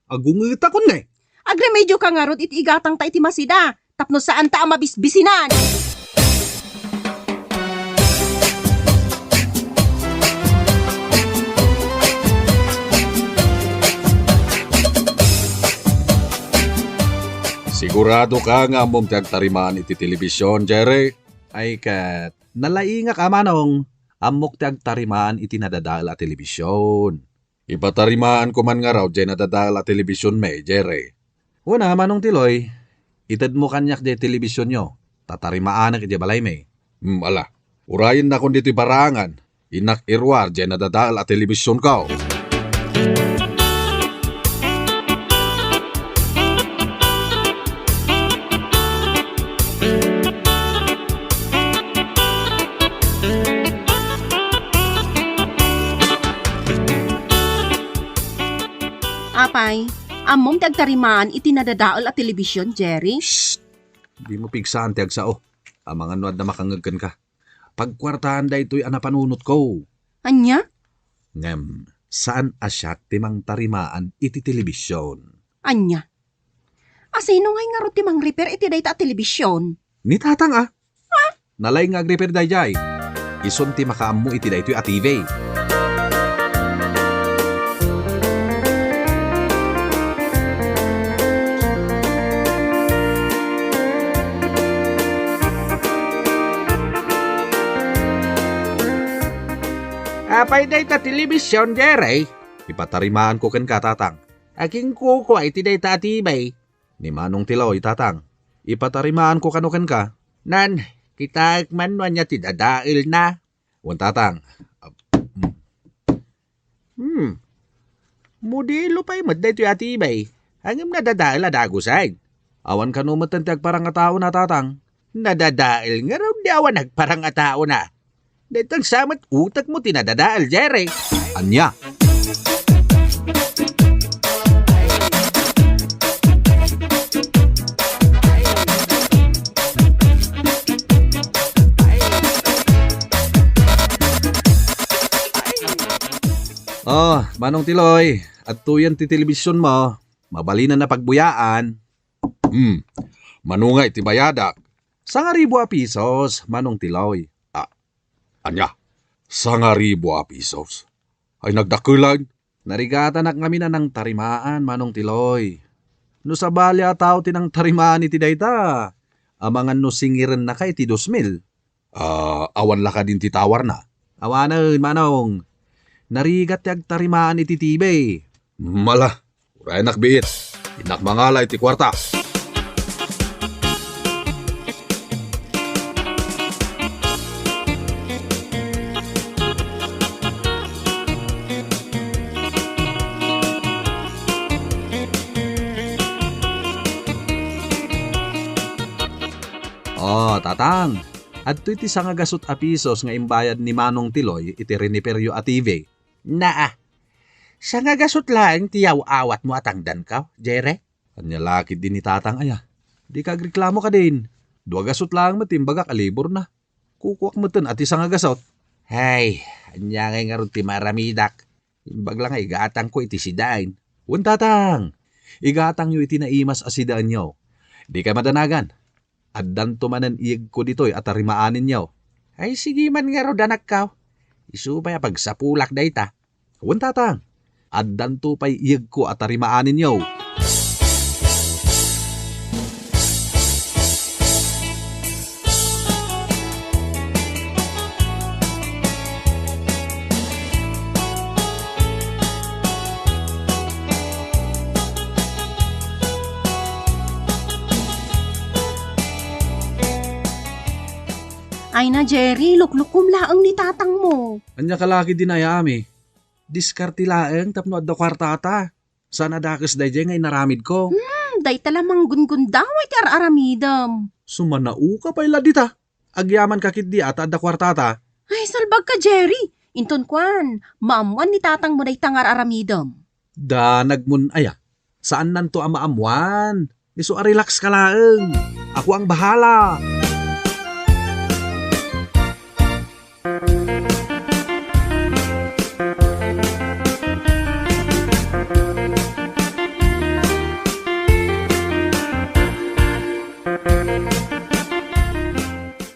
Agungetakon ne. Agremedioka ngarud iti igatangta iti masida tapno saanta a mabisbisinan. Siguradoka nga ammom ti agtarimaan iti telebision, Jerry? Ay ket, nalaingak a manong, ammok ti agtarimaan iti nadadael a telebision. Ipatarimaanko man ngarud jay nadadael a telebisionmi, Jerry. Wen a, Manong Tiloy, itedmo kaniak jay telebisionyo, ta tarimaanek idiay balaymi. Hmm, ala. Urayennakon ditoy barangan, innak iruar jay nadadael a telebisionko. Ammom ti agtarimaan iti nadadael a telebision, Jerry? Shh! Dimo pigsaan ti agsao. Amangan no adda makangngeg kenka. Pagkuartaan daytoy a napanunotko. Ania? Ngem, saan a siak ti mangtarimaan iti telebision. Ania? A sino ngay ngarud ti mangrepair iti dayta a telebision? Ni tatang a. Nalaing nga agrepair daydiay. Isun ti makaammo iti daytoy a T V. Apay dayta telebision, Jerry? Ipatarimaanko kenka, tatang. Aginkukua iti dayta a T V. Ni Manong Tiloy, tatang. Ipatarimaanko kano kenka. Nan, kitaek man no ania ti dadaelna. Wen, tatang. Hmm. Modelo pay met daytoy a T V. Ngem nadadael a dagusen. Awan kano metten ti agparang a taona, tatang. Nadadael ngarud di awan agparang a taona. Daytang sa met utekmo ti nadadael, Jerry. Ania? Oh, Manong Tiloy, adtoyen ti telebision mo. Mabalinen a pagbuyaan. Hmm, mano ngay ti bayadak? Sangaribu a pisos, Manong Tiloy. Ah, ania? Sangaribu a pisos? Ay, nagdakkelan. Narigatanak ngamin a nangtarimaan, Manong Tiloy. No sabali a tao ti nangtarimaan iti dayta, amangan no singirennaka iti dos mil. Ah, awan la kadin ti tawarna? Awanen, Manong. Narigat ti agtarimaan iti T V. Mala, urayanak biit. Innak mangala iti kuarta. Oh, tatang. Adtoy ti sangagasut a pisos nga imbayad ni Manong Tiloy iti riniperyo a T V. Naa, sangagasut laeng ti yaw-awatmo a tangdanko, Jerry? Ania la ketdi ni tatang aya? Dika agreklamo kadin. Duagasut laeng met ti imbagak a liburna. Kukuak metten a ti sangagasut. Hay, ania ngay ngarud ti maaramidak? Imbag la nga igatangko iti sidaen. Wen, tatang, igatangyo iti naimas a sidaenyo. Dikay madanagan. Addanto manen iyegko ditoy a tarimaaninyo. Ay, sige man ngarud, anakko. Isu pay a pagsapulak dayta. Wen, tatang, addanto pay iyegko a tarimaaninyo. Ay na, Jerry, luklukom laeng ni tatangmo. Ania ka la ketdi, Nay Ami? Diskarte laeng tapno adda kuartata. Saan a dakes daydiay nga inaramidko. Hmm, dayta la manggunggundaway ti ar-aramidem. Sumanao ka pay la dita. Agyamanka ketdi a ta adda kuartata. Ay, salbagka, Jerry. Inton kuan, maammuan ni tatangmo dayta nga ar-aramidem. Danagmon aya. Saannanto a maammuan. Isu a relax ka laeng. Ako ang bahala.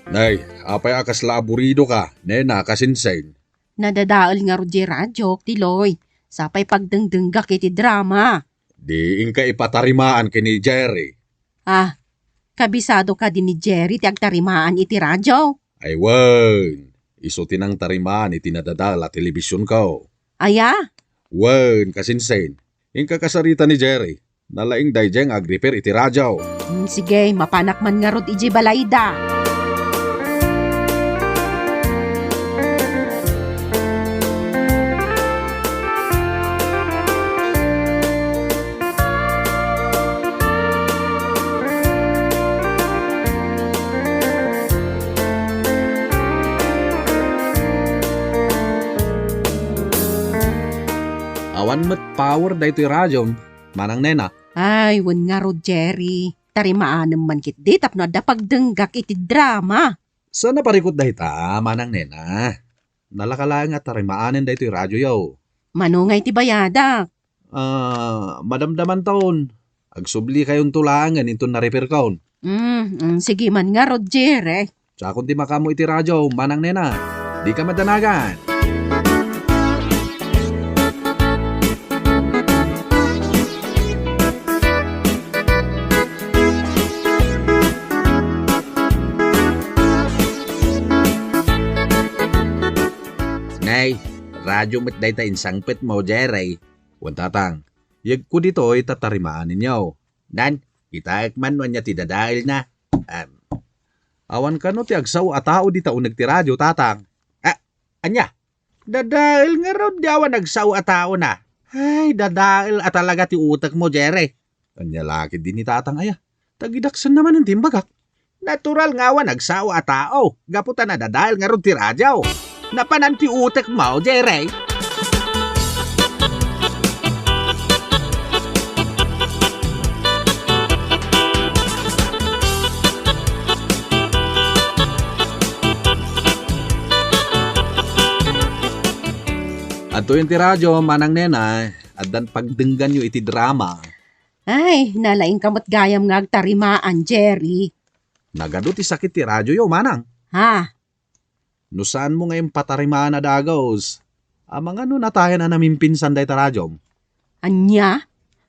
Nay, apay a kasla aburidoka, nena, kasinsin? Nadadael ngarud diay radiok, Tiloy. Sapay pagdengdenggak iti drama. Di inka ipatarimaan ken ni Jerry. Ah, kabisado kadi ni Jerry ti agtarimaan iti radio? Ay wen, isu ti nangtarimaan iti nadadael a telebisionko. Aya? Wen, kasinsin. Inka kasarita ni Jerry. Nalaing daydiay nga agrepair iti radio. Hmm, sige, mapanak man ngarud idiay balayda. Awan met power daytoy radio. Manang Nena. Ay, wen ngarud, Jerry. Tarimaanem man ketdi tapno adda pagdenggak iti drama. Saan a parikut dayta, Manang Nena? Nalaka laeng a tarimaanen daytoy radioyo. Mano ngay ti bayadak? Ah, madamdamanton. Agsublikayonto laengen inton na-repairkon. Mm, mm, sige man ngarud, Jerry. Siakon ti makaammo iti radio, Manang Nena. Dika madanagan. Nay, radio met dayta insangpetmo, Jerry. Wen, Tatang, yegko ditoy ta tarimaaninyo. Nan, kitaek man no ania ti dadaelna. Am, awan kano ti agsao a tao dita uneg ti radio, Tatang. Ah, ania? Dadael ngarud ti awan agsao a taona. Ay, dadael a talaga ti utekmo, Jerry. Ania la ketdi ni Tatang aya? Tagidaksenna manen ti imbagak. Natural nga awan agsao a tao, gapu ta nadadael ngarud ti radio. Napanan ti utekmo, Jerry. Adtoyen ti radio, Manang Nena, addan pagdengganyo iti drama. Ay, nalaingka met gayam nga agtarimaan, Jerry. Nagadu ti sakit ti radioyo, Manang. Ha? No saanmo nga impatarimaan a dagus, amangan no natayan a namimpinsan dayta radiom. Ania?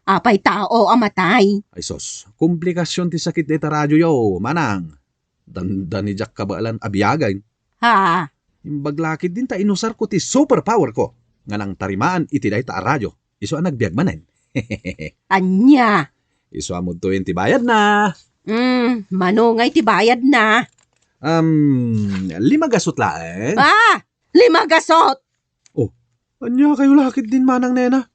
Apay tao a matay? Ay sus, komplikasion ti sakit dayta radioyo, Manang. Dandani diak kabaelan a biagen. Ha? Imbag la ketdin ta inusarko ti superpowerko nga nangtarimaan iti dayta a radio. Isu a nagbiag manen. Ania? Isu a mudtoyen ti bayadna. Mm, mano ngay ti bayadna? Um, lima gasot laeng. Ah! Lima gasot! Oh, ania kayo la ketdin, Manang Nena?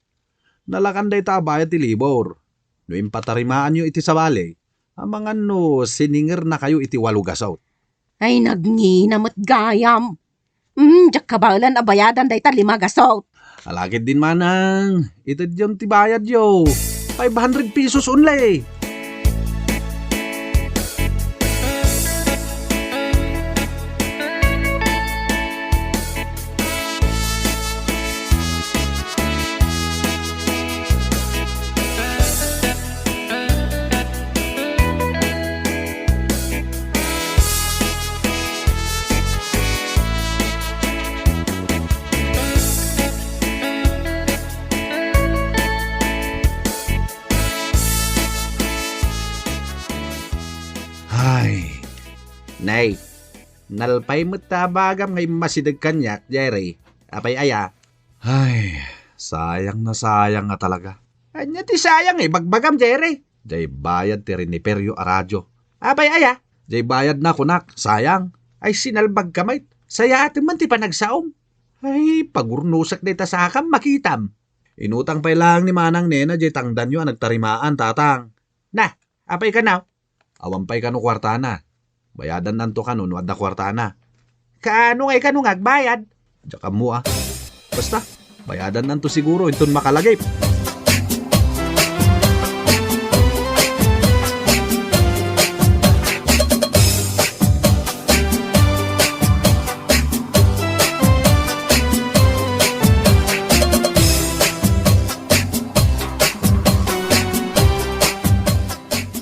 Nalakan dayta a bayad ti labor. No impatarimaanyo iti sabali, amangan no siningernakayo iti walo gasot. Ay, nagngina met gayam. Mm, diak kabaelan a bayadan dayta lima gasot. Ala ketdin, Manang, itedyon ti bayadyo. Five hundred pesos only. Ay. Nay, nalpay met ta bagam nga immasideg kaniak, Jerry. Apay aya? Ay, sayang na sayang nga talaga. Ania ti sayang, ibagbagam, Jerry? Jay bayad ti riniperyo a radio. Apay aya? Jay bayad na kunak, sayang. Ay, sinalbag ka met. Sayaten man ti panagsaom. Ay, pagurnosek dayta sakam, makitam. Inutang pay laeng ni Manang Nena jay tangdanyo a nagtarimaan, Tatang. Na, apay kano? Awan pay kano kuartana. Bayadannanto kano no adda kuartana. Kaano ngay kano nga agbayad? Diak ammo a. Basta, bayadannanto siguro inton makalagip.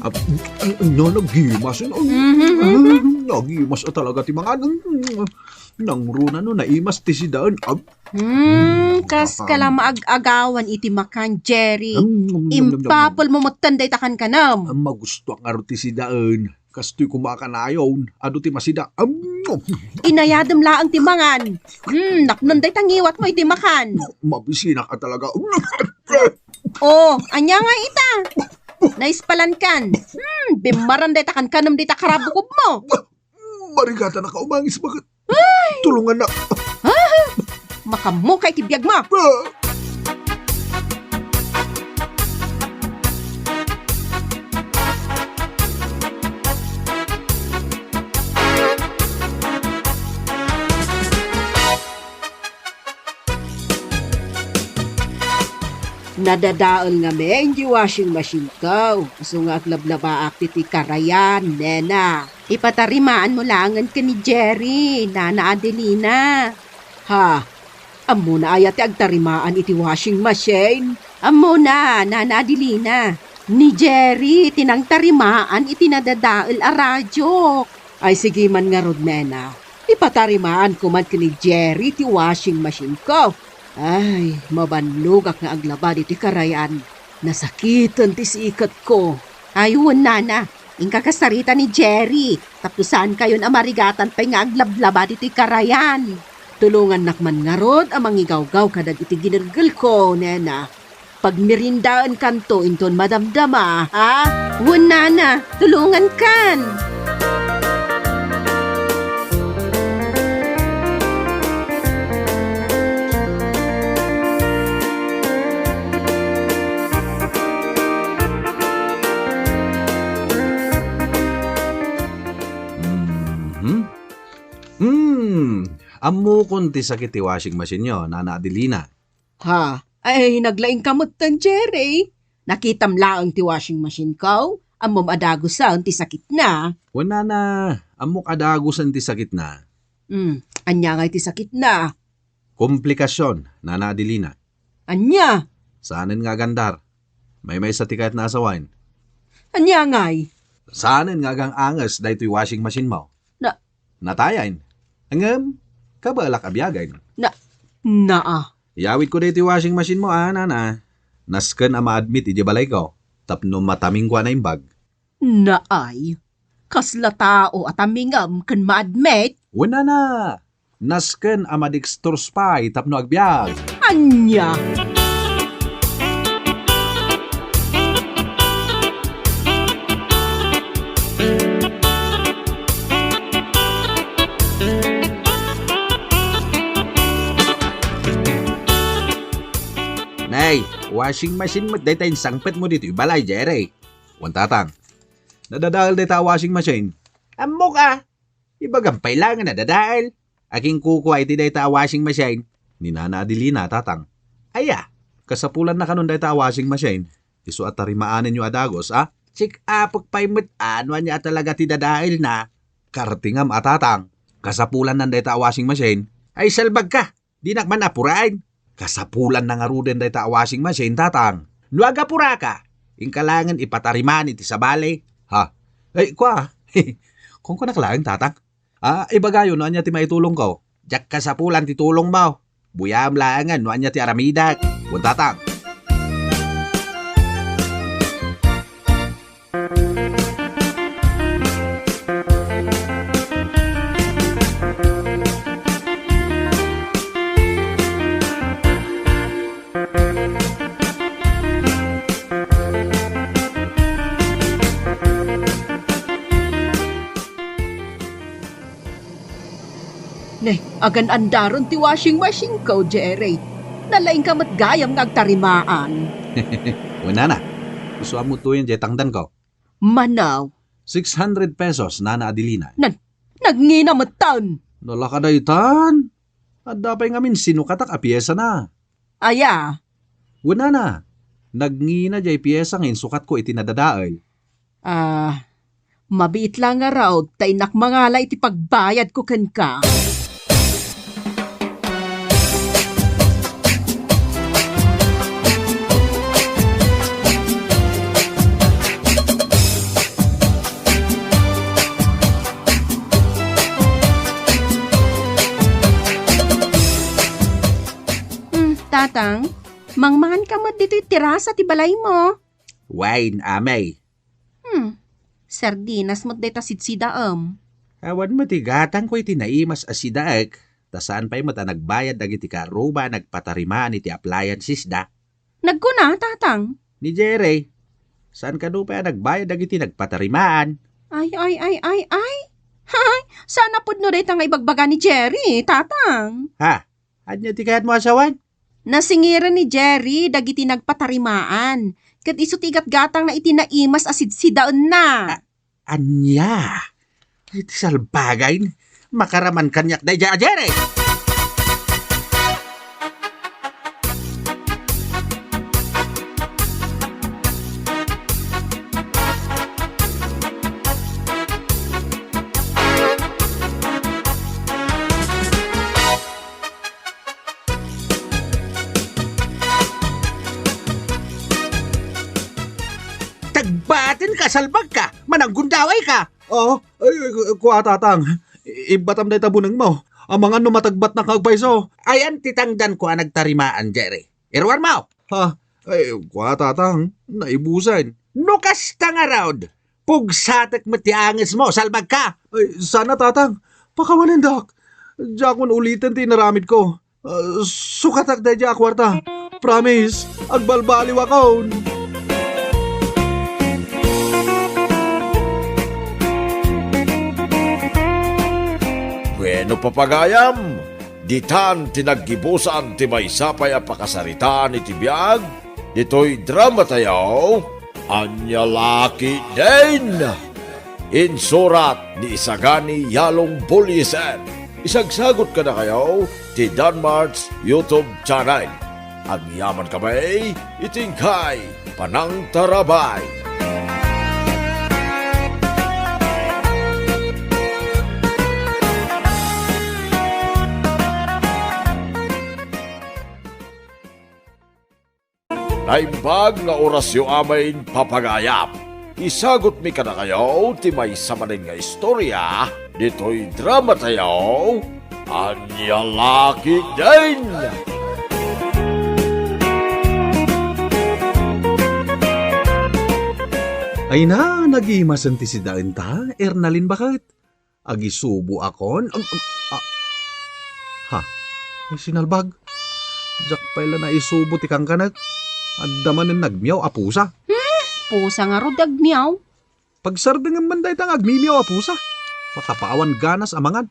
Ah, ah, no, nagimas. Ah, mhm, mhm. Nagimas a talaga ti mangan. Mm, nangruna no naimas ti sidaen. Ah. Hmm, kas ka la maag-agawan iti makan, Jerry. Mm, mm, mm, mm, mm. Impapelmo metten dayta kankanam. Ah, magustuak ngarud ti sidaen. Kastoy koma a kanayon, adu ti masida. Am! Inayadem laeng ti mangan. Hmm, napnon dayta ngiwatmo iti makan. Mabisinak a talaga. Oh, ania nga ita? Naispalankan. Hmm, bimmaran dayta kankanem dita karabukobmo. Barigatan a kaumangis baket. Ay! Tulungan na. Ah! Makaammoka iti biagmo. Ah! Nadadael ngamin ti washing machine ko. Isu nga aglablabaak ditoy karayan, nena. Ipatarimaanmo laengen ken ni Jerry, Nana Adelina. Ha? Ammona aya ti agtarimaan iti washing machine? Ammona, Nana Adelina. Ni Jerry ti nangtarimaan iti nadadael a radio. Ay, sige man ngarud, nena. Ipatarimaanko man ken ni Jerry ti washing machine ko. Ay, mabannogak nga aglaba ditoy karayan. Nasakiten ti siketko. Ay, wen, nana. Inka kasarita ni Jerry. Tapno saankayon a marigatan pay nga aglablaba ditoy karayan. Tulongannak man ngarud a mangigawgaw kadagiti ginelgelko, nena. Pagmerindaenkanto inton madamdama, ha? Wen, nana, tulongankan. Mhm. Hmm. Ammokon ti sakit ti washing machine-yo, Nana Adelina. Ha? Ay, naglaingka metten, Jerry. Nakitam laeng ti washing machine-ko. Ammom a dagusen ti sakitna. Wen, nana, ammok a dagusen ti sakitna. Hmm, ania ngay ti sakitna? Komplikasyon, Nana Adelina. Ania? Saanen nga agandar. Maymaysa ti kayatna a sawen. Ania ngay? Saanen nga agang-anges daytoy washing machine-mo. Na- Natayen. Ngem, kabaelak a biagen. Na, naa. Iyawidko daytoy washing machine-mo, a, nana. Nasken a ma-admit idiay balayko tapno matamingko a naimbag. Naay, kasla tao a tamingem ken ma-admit? Wen, nana. Nasken a madextrose pay tapno agbiag. Ania? Nay, washing machine met dayta insangpetmo ditoy balay, Jerry. Wen, tatang. Nadadael dayta a washing machine. Ammok a. Ibagam pay laeng a nadadael. Akin kukua iti dayta a washing machine. Ni Nana Adelina, tatang. Aya, kasapulanna kanon dayta a washing machine. Isu a tarimaanenyo a dagus, a? Check-upek pay met a no ania a talaga ti dadaelna. Kartingam a, tatang. Kasapulannan dayta a washing machine. Ay, salbagka. Dinak man apuraen. Kasapulanna ngaruden dayta a washing machine, tatang. No agapuraka, inka laengen ipatarimaan iti sabali. Ha? Ay, kua. Kunkunak laeng, tatang. Ah, ibagayo no ania ti maitulongko. Diak kasapulan ti tulongmo. Buyaem laengen no ania ti aramidek. Wen, tatang. Ne, agan-andaren ti washing machine-ko, Jerry. Nalaingka met gayam nga agtarimaan. Wen, nana, isu a mutoyen diay tangdanko. Manaw. Six hundred pesos, Nana Adelina. Nan, nagngina metten. Nalaka daytan. Adda pay ngamin sinukatak a piesana. Aya? Wen, nana, nagngina diay piesa nga insukatko iti nadadael. Ah, mabiit la ngarud ta innak mangala iti pagbayadko kenka. Hmm, tatang, mangmangan ka met ditoy terasa ti balaymo. Wen, amay. Hmm, sardinas met dayta sidsidaem. Awan met ti gatangko iti naimas a sidaek, ta saan pay met a nagbayad dagiti kaarruba a nagpatarimaan iti appliances da. Nagkuna, tatang. Ni Jerry, saan kano pay a nagbayad dagiti nagpatarimaan? Ay, ay, ay, ay, ay. Hay, saan a pudno dayta nga ibagbaga ni Jerry, tatang. Ha? Ania ti kayatmo a sawen? Nasingiran ni Jerry dagiti nagpatarimaan, ket isu ti igatgatangna iti naimas a sidsidaenna. A-, ania? Ay, ti salbagay. Makaraman kaniak daydiay a Jerry! Salbagka! Mananggundawayka! Oh, ay, ay, kua, Tatang. I-, ibbatam dayta bunengmo. Amangan no matagbatnak nga agpayso. Ayan ti tangdanko a nagtarimaan, Jerry. Iruarmo! Ha? Ay, kua, Tatang. Naibusen. No kasta ngarud, pugsatek met ti angesmo, salbagka! Ay, sana, Tatang. Pakawanendak. Diakon uliten ti inaramidko. Ah, sukatak daydiay a kuarta. Promise, agbalbaliwakon. Bueno, papagayam, ditan ti naggibusan ti maysa pay a pakasaritaan iti biag ditoy dramatayo. Ania la ketdin? Insurat ni Isagani Yalong Bullieser. Isagsagut kadakayo ti Danmart's YouTube channel. Agyamankami iti inkay panangtarabay. Naimbag nga orasyo amin, papagayam. Isagutmi kadakayo ti maysa manen nga istoria ditoy dramatayo, Ania la ketdin? Ay na, nagimasen ti sidaenta, Ernalin baket. Agisuboakon. Am-, am-, a-, ha? Ay, sinalbag. Diak pay la naisubo ti kankanek. Adda manen nagmiaw a pusa. Hmm? Pusa ngarud ti agmiaw? Pagsardengem man dayta nga agmimiaw a pusa. Makapawan ganas a mangan.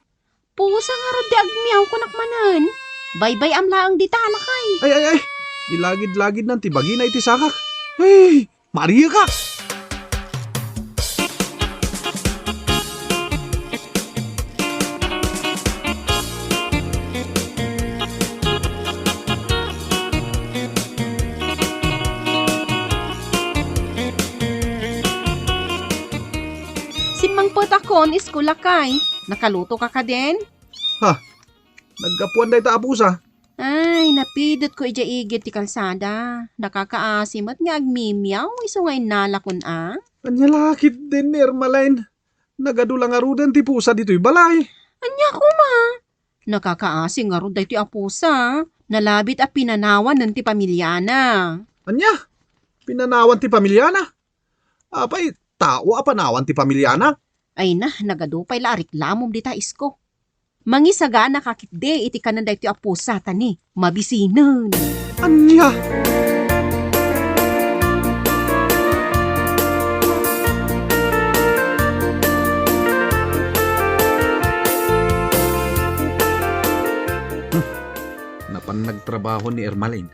Pusa ngarud ti agmiaw, kunak manen. Baybay-am laeng dita, lakay. Ay, ay, ay. Ilagid-lagidnan ti bagina iti sakak. Ay, Maria ka! Simmangpetakon, isko lakay. Nakaluto ka kadin? Ha? Naggapuan dayta a pusa? Ay, napidutko idiay igid ti kalsada. Nakakaasi met nga agmimiaw, isu nga innalakon a. Ania la ketdin, Ermaline? Nagadu la ngaruden ti pusa ditoy balay. Ania koma? Nakakaasi ngarud daytoy a pusa. Nalabit a pinanawan ti pamiliana. Ania? Pinanawan ti pamiliana? Apay, tao a panawan ti pamiliana? Ay na, nagadu pay la a reklamom dita, isko. Mangisagana ka ketdi iti kanen daytoy a pusa ta ni mabisinen. Ania? Hmm. Napan nagtrabaho ni Ermaline.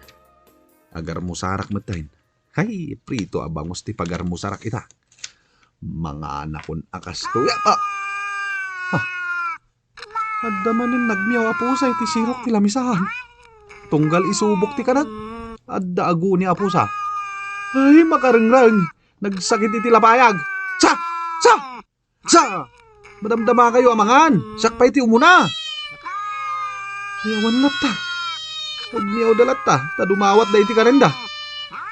Agarmusarak metten. Hay, prito a bangus ti pagarmusarak ita. Manganakon a kastoy. Ah! Ah! Adda manen nagmiaw a pusa iti sirok ti lamisahan. Tunggal isubok ti kanak, adda aguni a pusa. Ay, makarengreng! Nagsakit iti lapayag! Sa! Sa! Sa! Madamdamakayo a mangan! Siak pay ti umuna! Ay, awan latta. Agmiawda latta, ta dumawatda iti kanenda.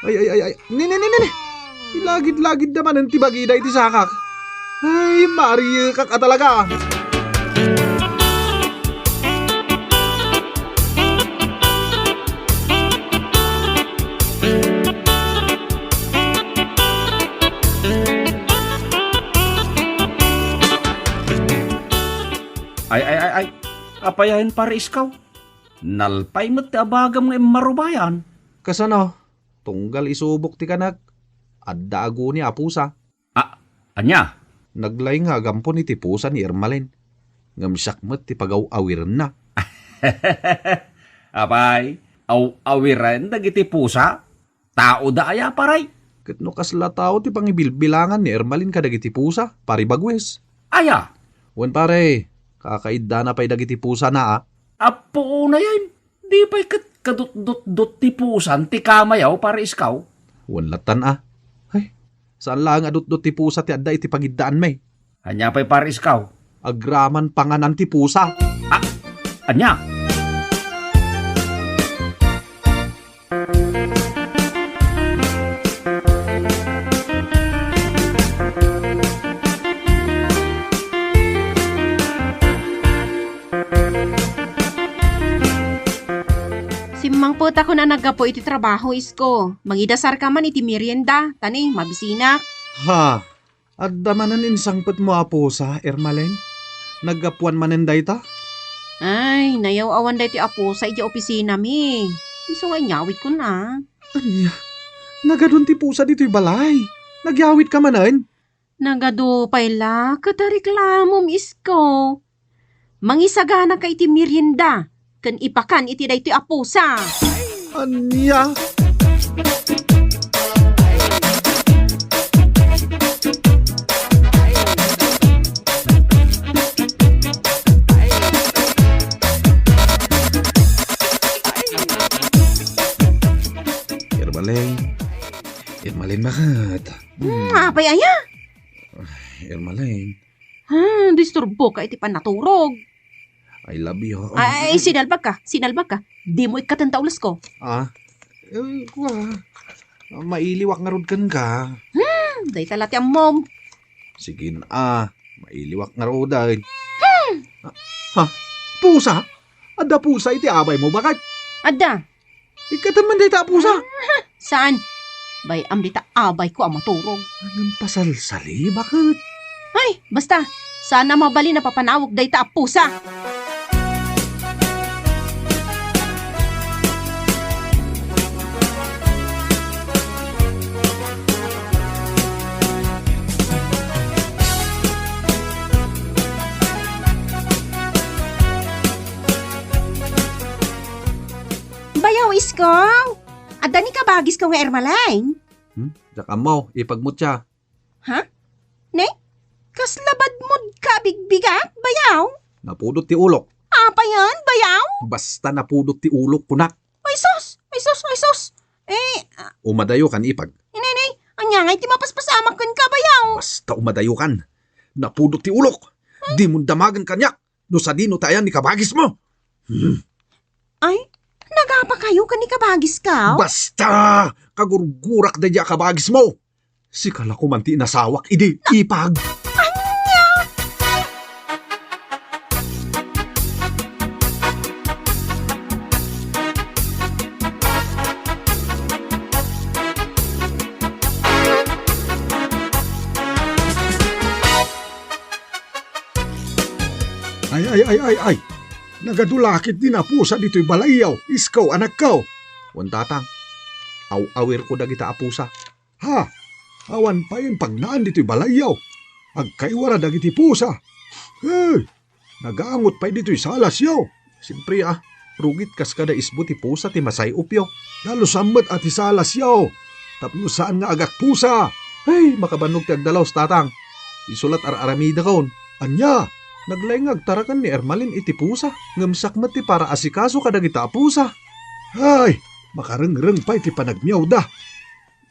Ay, ay, ay, ay. Ni, ni, ni, ni, ni. Ilagid-lagidda manen ti bagida iti sakak. Ay, mariekak a talaga. Ay, ay, ay, ay. Apay ayan, Pare Iskaw? Nalpay met ti abagam nga immarubayan. Kasano? Tunggal isubok ti kanak, adda aguni a pusa. A-, ania? Naglaing nga agampon iti pusa ni Ermalin. Ngem siak met ti pagaw-awirenna. Apay, aw-awiren dagiti pusa? Taoda aya, paray? Ket no kasla tao ti pangibilbilangan ni Ermalin kadagiti pusa, Pare Bagues. Aya? Wen, pare, kakaiddana pay dagiti pusana, a. Apo, unayen, di pay ket kadutdutdot ti pusan ti kamayaw, Pare Iskaw? Wen lattan, a. Ay, saan laeng a dutdot ti pusa ti adda iti pagiddaanmi. Ania pay, Pare Iskaw? Agraman panganan ti pusa. A, ania? Put ako na naggapu iti trabaho, isko. Mangidasarka man iti merienda, ta ni, mabisinak. Ha? Adda manen insangpetmo a pusa, Ermalen? Naggapuan manen dayta? Ay, nayaw-awan daytoy a pusa idiay opisinami. Isu nga inyawidkon a. Ania? Nagadun ti pusa ditoy balay. Nagyawidka manen? Nagadu pay la, ket reklamom, isko. Mangisaganaka iti merienda, ken ipakan iti daytoy a pusa. Ania? Ermaleng. Ermaleng, baket? Hmm, apay aya? Ay, Ermaleng. Hmm, disturboka iti pannaturog. I love you. Ay, sinalbagka, sinalbagka. Dimo ikkaten ta ulesko. Ah? Eh, kua. Mailiwak ngarud kenka. Hmm, dayta la ti ammom. Sige a, mailiwak ngaruden. Hmm. Ah, ha? Pusa? Adda pusa iti abaymo, baket? Adda. Ikkaten man dayta a pusa. Ah, saan? Bay-am dita abayko a maturog. Ngem pasalsali, baket? Ay, basta, saan a mabalin a papanawek dayta a pusa. Bayaw, isko! Adda ni kabagisko nga Ermaleng? Hmm? Diak ammo, ipagmo tia. Ha? Ne? Kasla badmod ka bigbigak, bayaw? Napudot ti ulok. Apayan, bayaw? Basta napudot ti ulok, kunak. Ay sus! Ay sus! Ay sus! Eh, ah, umadayokan, ipag. Inay, nay, ania ngay ti mapaspasamak kenka, bayaw? Basta umadayokan. Napudot ti ulok. Dimon damagen kaniak no sadino ti ayan ni kabagismo. Hmm. Ay, nagapakayo ken ni kabagiska? Basta! Kagurgurak daydi a kabagismo. Sika la koman ti inasawak idi, ipag. Ania? Ay, ay, ay, ay, ay. Nagadu la ketdin a pusa ditoy balayyo, isko, anakko. Wen, tatang. Aw-awirko dagita a pusa. Ha? Awan pay pagnaan ditoy balayyo. Agkaiwara dagiti pusa. Hey! Nagangot pay ditoy salasyo. Siempre, ah, rugit kas kada isbo ti pusa ti masay-opyo. Dalusan met a ti salasyo. Tapno saan nga agakpusa. Hey, makabannog ti agdalus, tatang. Isu la ti ar-aramidakon. Ania? Naglaing nga agtaraken ni Ermalin iti pusa. Ngem siak met ti paraasikaso kadagita a pusa. Hay, makarengreng pay ti panagmiawda.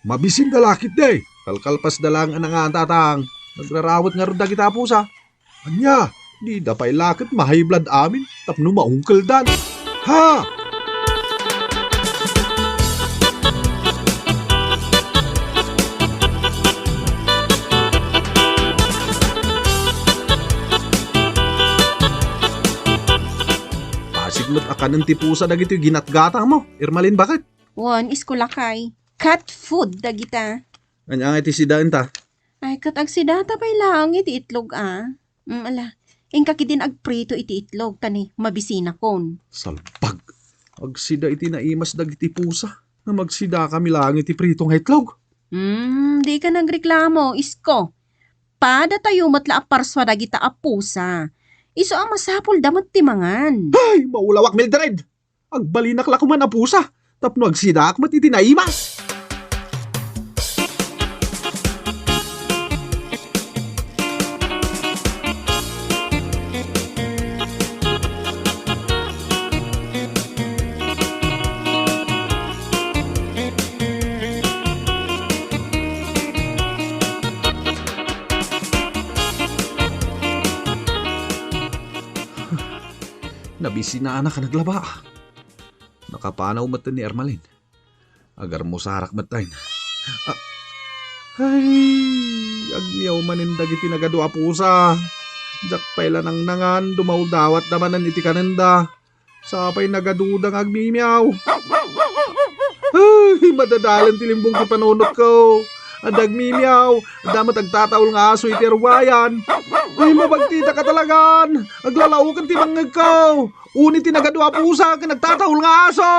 Mabisinda la ketdi. Kalkalpasda laeng a nangan, tatang. Nagrarawet ngarud dagita a pusa. Ania, dida pay la ket ma-high blood amin tapno maungkeldan. Ha! Basig met a kanen ti pusa dagitoy ginatgatangmo, Ermalin, baket? Wen, isko, lakay. Cat food dagita. Ania ngay ti sidaenta? Ay, ket agsidata pay laeng iti itlog a. Mm, ala. Inka ketdin agprito iti itlog, ta ni mabisinakon. Salpag. Agsida iti naimas dagiti pusa. Nga magsidakami laeng iti prito nga itlog. Hmm, dika nagreklamo, isko. Padatayo met la a parsua dagita a pusa. Isu a masapulda met ti mangan. Ay, maulawak, Mildred! Agbalinak la koman a pusa tapno agsidaak met iti naimas. Nabisinanak a naglaba. Nakapanaw met ni Ermalin. Agarmusarak met ay. Ah, ay, agmiaw manen dagiti nagadu a pusa. Diak pay la nangnangan, dumawdawatda manen iti kanenda. Sapay nagaduda nga agmimiaw. Ay, madadalen ti limbong ti panunotko. Adda agmimiaw, adda met agtataul nga aso iti ruayan. Ay, mabagtitaka talagan. Aglalaoken ti bangngegko. Uni ti nagadu a pusa ken agtataul nga aso.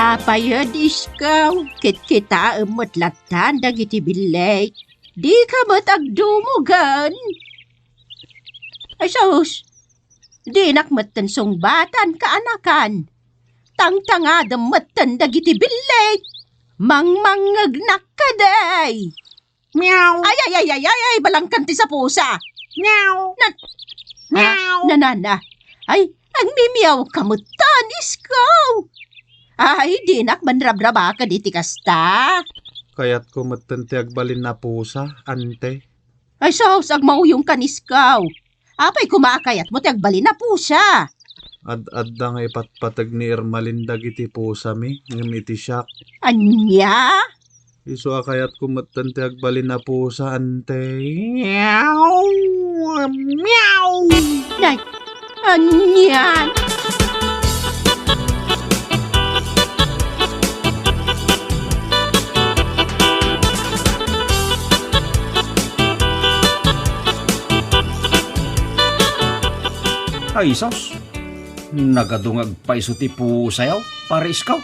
Apay, Isko, kitkitaem met latta dagiti billeg. Dika met agdumugen. Ay, sus, dinak metten sungbatan, kaanakan. Tangtangadem metten dagiti billeg. Mangmangngegnak kadi. Meow. Ay, ay, ay, ay, ay, ay, balangkan ti sapusa. Meow. Na-, Meow. Ah, nanana. Ay, agmimiaw ka metten, Isko. Ay, dinak manrabrabakad iti kasta. Kayatko metten ti agbalin a pusa, ante. Ay, sus, agmauyongkan, Isko. Apay koma a kayatmo ti agbalin a pusa? Ad-adda nga ipatpateg ni Ermalin dagiti pusami, ngem iti siak. Ania? Isu a kayatko metten ti agbalin a pusa, ante. Meow! Meow! Nay, ania? Ay, sus! Nagadu nga agpayso ti pusayo, Pare Isko.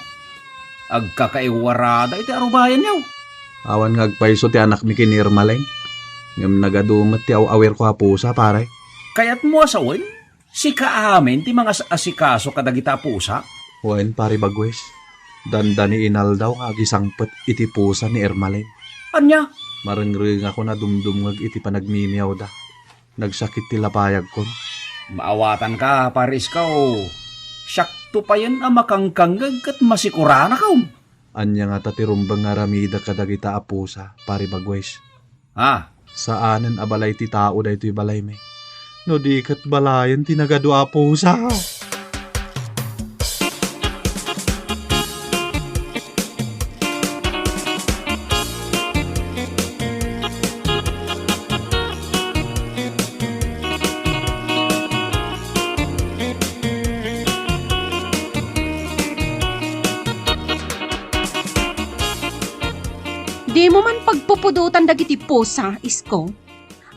Agkakaiwarada iti arubayanyo. Awan nga agpayso ti anakmi ken ni Ermalin. Ngem nagadu met ti aw-awirko a pusa, pare. Kayatmo a sawen? Sika amin ti mangas-asikaso kadagita a pusa? Wen, Pare Bagwes. Dandani inaldaw nga agisangpet iti pusa ni Ermalin. Ania? Marengrengakon a dumdumngeg iti panagmimiawda. Nagsakit ti lapayagkon. Maawatanka, Pare Isko. Siakto payen a makangkangngeg ket masikuranakon. Ania ngata ti rumbeng nga aramidek kadagita a pusa, Pare Bagwes? Ah. Saanen a balay ti tao daytoy balaymi. No di ket balayen ti nagadu a pusa. Dimo man pagpupudotan dagiti pusa, Isko.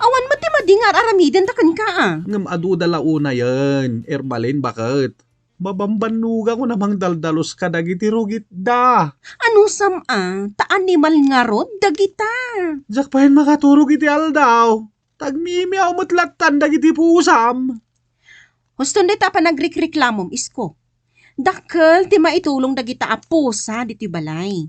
Awan met ti madi nga ar-aramidenda kenka, a. Ngem aduda la unayen, Ermalin, baket. Mabambannogakon a mangdaldalus kadagiti rugitda. Anusam a, ta animal ngarud dagita. Diak payen makaturog iti aldaw. Tagmimiaw met lattan dagiti pusam. Huston dayta a panagrikreklamom, Isko. Dakkel ti maitulong dagita a pusa ditoy balay.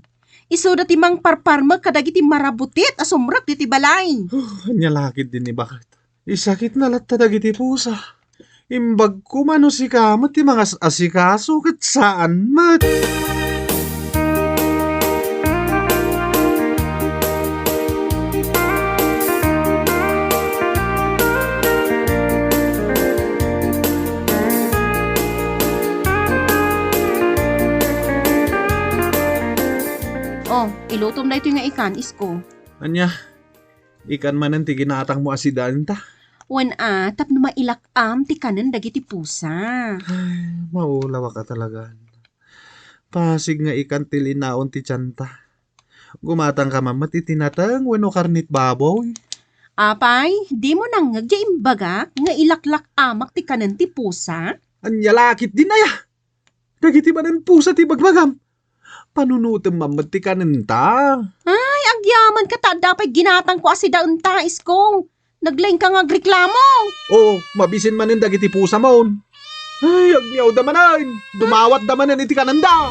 Isuda ti mangparparmek kadagiti marabutit a sumrek ditoy balay. Huh, ania la ketdin ni baket. Isakitna latta dagiti pusa. Imbag koma no sika met ti mangas-asikaso ket saan met. Oh, ilutom daytoy nga ikan, Isko. Ania? Ikan manen ti ginatangmo a sidaenta? Wen a, tapno mailak-am ti kanen dagiti pusa. Ay, maulawak a talagan. Pasig nga ikan ti linaon ti tianta. Gumatangka man met iti nateng wenno karnit baboy. Apay, dimo nangngeg ti imbagak nga ilaklak-amak ti kanen ti pusa? Ania la ketdin aya? Dagiti manen pusa ti ibagbagam. Panunotem man met ti kanenta. Ay, agyamankata, adda pay ginatangko a sidaenta, Isko. Naglaingka nga agreklamo. Oo, mabisin manen dagiti pusamon. Ay, agniawda manen. Dumawatda manen iti kanenda.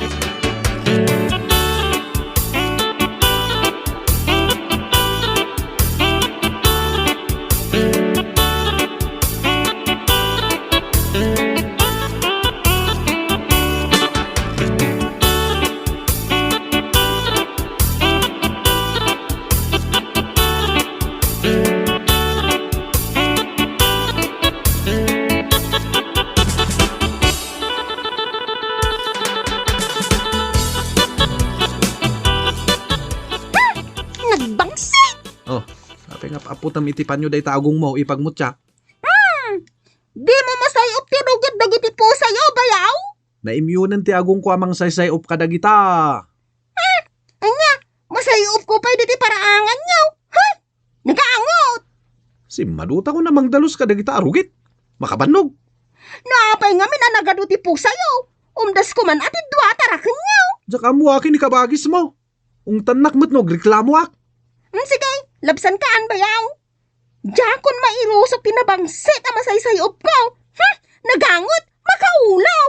Ap-aputem iti panyo dayta agongmo, ipagmutya. Hmm, dimo masay-op ti rugit dagiti pusayo, bayaw? Naimyonen ti agongko a mangsaysay-op kadagita. Hmm, ania, masay-opko pay diti paraanganyo? Ha? Nagangot! Simmadutakon a mangdalus kadagita a rugit. Makabannog. No apay ngamin a nagadu ti pusayo, umdasko man a ti dua a tarakenyo. Diak ammo akin ikabagismo. Ungtannak met no agreklamoak. Hmm, sige, labsankaan, bayaw. Diakon mairusok ti nabangsit a masaysay-opko. Hmm, nagangot, makaulaw.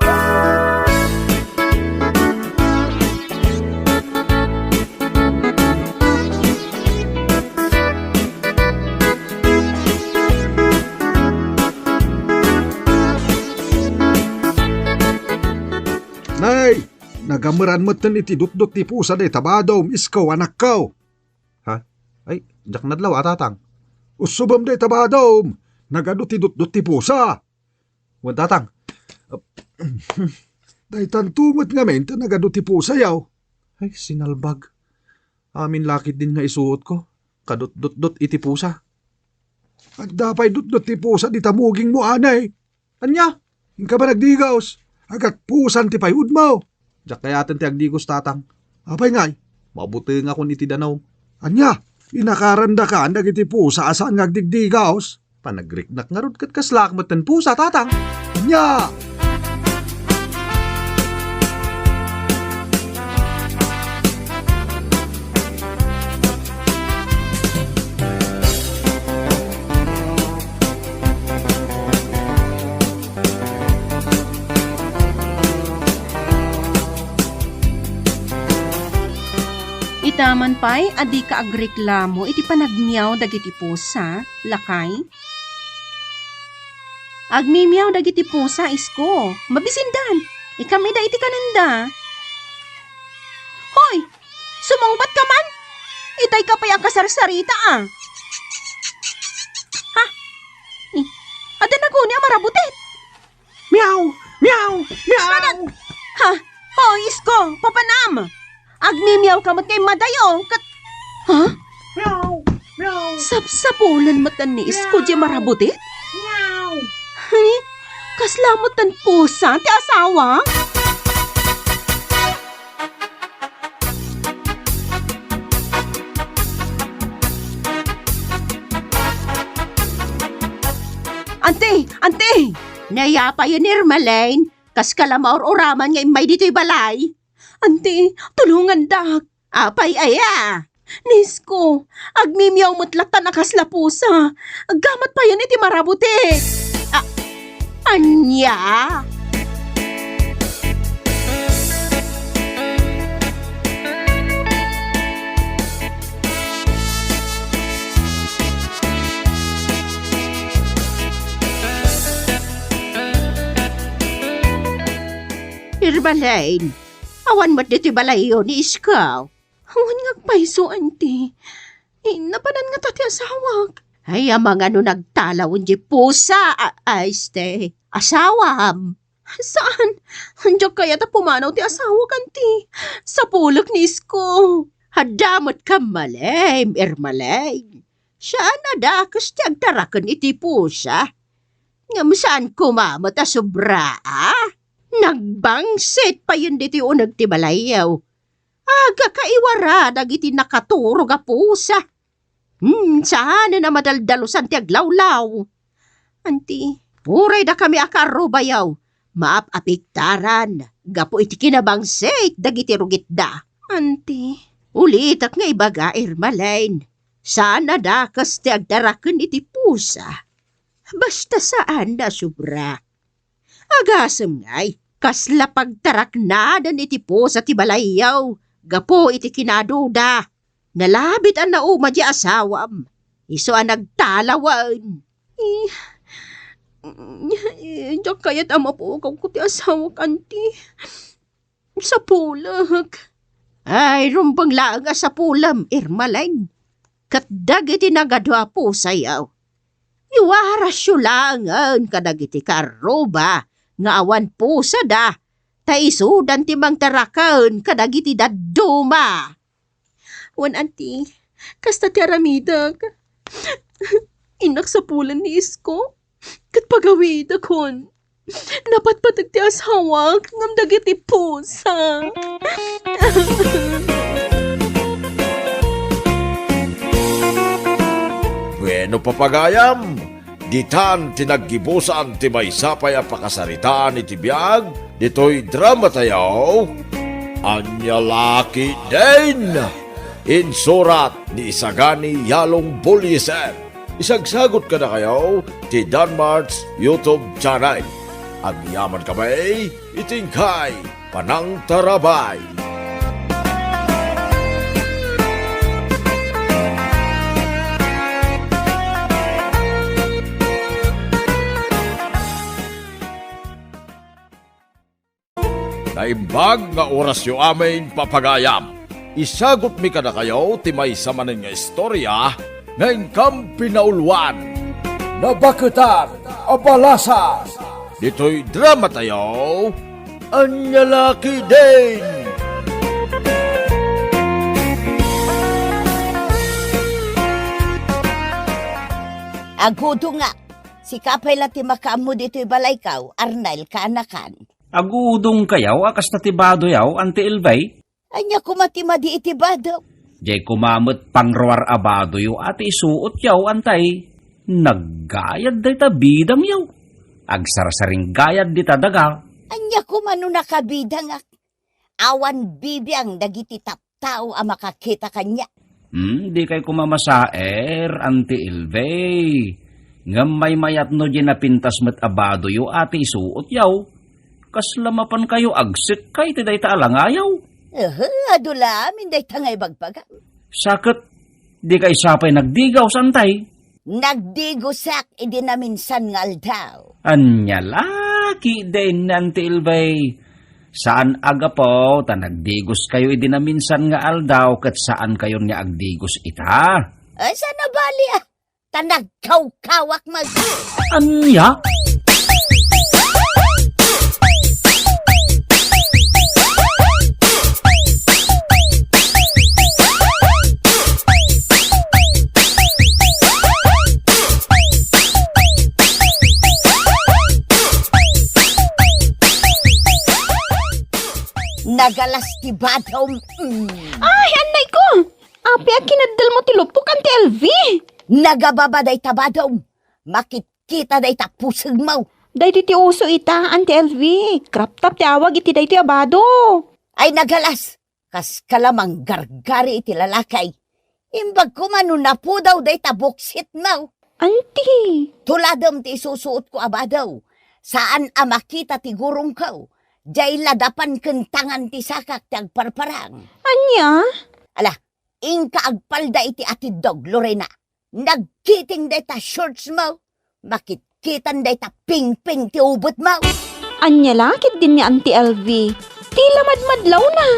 Nay, nagameran metten iti dutdot ti pusa dayta badom, isko, anakko. Ha? Ay, diak nadlaw a, tatang. Ussubem dayta badom, nagadu ti dutdot ti pusa. Wen, tatang. Daytanto met ngamin ti nagadu ti pusayo. Ay, sinalbag. Amin la ketdin nga isuotko. Kadutdutdot iti pusa. Adda pay dutdot ti pusa dita mugingmo, anay. Ania? Inka man agdigos. Agatpusan ti payudmo. Diak kayaten ti agdigos, tatang. Apay ngay? Mabutengakon iti danum. Ania? Inakarandakan dagiti pusa a saan nga agdigdigos? Panagriknak ngarud ket kaslaak metten pusa, tatang. Ania? Ita man pay a dika agreklamo iti panagmiaw dagiti pusa, lakay? Agmimiaw dagiti pusa, isko. Mabisindan. Ikam ida iti kanenda. Hoy! Sumungbat ka man? Itay ka pay a kasarsarita, a. Ha? Eh, adda naguni a marabutit? Miau! Miau! Miau! Ha? Hoy, isko, papanam! Agmimiaw ka met nga immadayo, ket, ha? Miau! Miau! Sapsapulen met ni isko diay marabutit? Miau! Ay, kasla met ti pusa ti asawa? Anti! Anti! Nayapayen, Irma Lane. Kaska la maur-uraman nga immay ditoy balay. Anti, tulongandak. Apay aya? Ni isko, agmimiaw met latta a kasla pusa. Aggamat payen iti marabutit. A-, ania? Irma Lane, awan met ditoy balayyo ni isko. Awan nga agpayso, anti. Eh, napanan ngata ti asawak. Ay, amangan no nagtalawen diay pusa, a-, a, este, asawam. Saan? Diak kayat a pumanaw ti asawak, anti. Sapulek ni isko. Adda met kammalem, Irma Lane. Saan a dakes ti agtaraken iti pusa. Ngem saan koma met a sobra, a? Nagbangsit payen ditoy uneg ti balayyo. Agkaiwara dagiti nakaturog a pusa. Hmm, saanen a madaldalusan ti aglawlaw. Anti, uray dakami a kaarrubayo, maap-apiktaran gapu iti kinabangsit dagiti rugitda. Anti, ulitek nga ibaga, Irma Lane, saan a dakes ti agtaraken iti pusa. Basta saan a sobra. Agasem ngay, kasla pagtaraknaden iti pusa ti balayyo gapu iti kinaduda. Nalabit a nauma diay asawam. Isu a nagtalawen. Eh, eh, diak kayat a mapukawko ti asawak, anti. Sapulek. Ay, rumbeng laeng a sapulem, Irma Lane. Ket dagiti nagadu a pusayo, iwarasyo laengen kadagiti kaarruba nga awan pusada, ta isudan ti mangtaraken kadagiti dadduma. Wen, anti, kasta ti aramidek. Innak sapulan ni Isko, ket pagawidakon. Napatpateg ti asawak ngem dagiti pusa. Bueno, papagayam, ditan ti naggibusan ti maysa pay a pakasaritaan iti biag ditoy drama tayo, Ania La Ketdin. Insurat ni Isagani Yalong Bullieser. Isagsagut kadakayo ti Danmart's YouTube channel. Agyaman kami iti inkay panangtarabay. Naimbag nga orasyo amin, papagayam. Isagutmi kadakayo ti maysa manen nga istorya nga inkam pinauluan. Nabaketan a Balasang. Ditoy drama tayo, Ania La Ketdin. Agudongak, sika pay la ti makaammo ditoy balaykaw, Arnel, kaanakan. Agudongkayaw a kasta ti badoyaw, Auntie Elvie? Ania koma ti madi iti bado? Diay koma met pangruar a badoyo a ti isuotyaw, Auntie. Naggayad dayta bidangyaw. Agsarsaringgayad dita daga. Ania koma no nakabidangak? Awan bibiang dagiti tattao a makakita kaniak. Hmm, dikay koma masaer, Auntie Elvie. Ngem maymayat no diay napintas met a badoyo a ti isuotyaw. Kasla mapankayo agsekkay ti dayta a langayaw? Ehe, adu la amin dayta nga ibagbagam. Sa ket, dikay sa pay nagdigaw, Auntie? Nagdigosak idi naminsan nga aldaw. Ania la ketdin, Auntie Elvie? Saan a gapu ta nagdigoskayo idi naminsan nga aldaw ket saankayon nga agdigos ita? Ay, saan a bali, ah? Ta nagkawkawak met. Ania? Nagalas ti badom. Mm. Ay, annay ko! Apay a kinaddelmo ti lupok, Auntie Elvie? Nagababa dayta badom. Makitkita dayta pusegmo. Daydi ti uso ita, Auntie Elvie. Crop top ti awag iti daytoy a bado. Ay, nagalas. Kaska la manggargari iti lalaki. Imbag koma no napudaw dayta buksitmo. Auntie. Tuladem ti isusuotko a bado. Saan a makita ti gurongko. Diay ladapan ken tangan ti sakak ti agparparang. Ania? Ala, inka agpalda iti atiddog, Lorena. Nagkiting dayta shortsmo. Makitkitan dayta pingping ti ubetmo. Ania la ketdin ni Auntie Elvie? Ti la madmadlawna.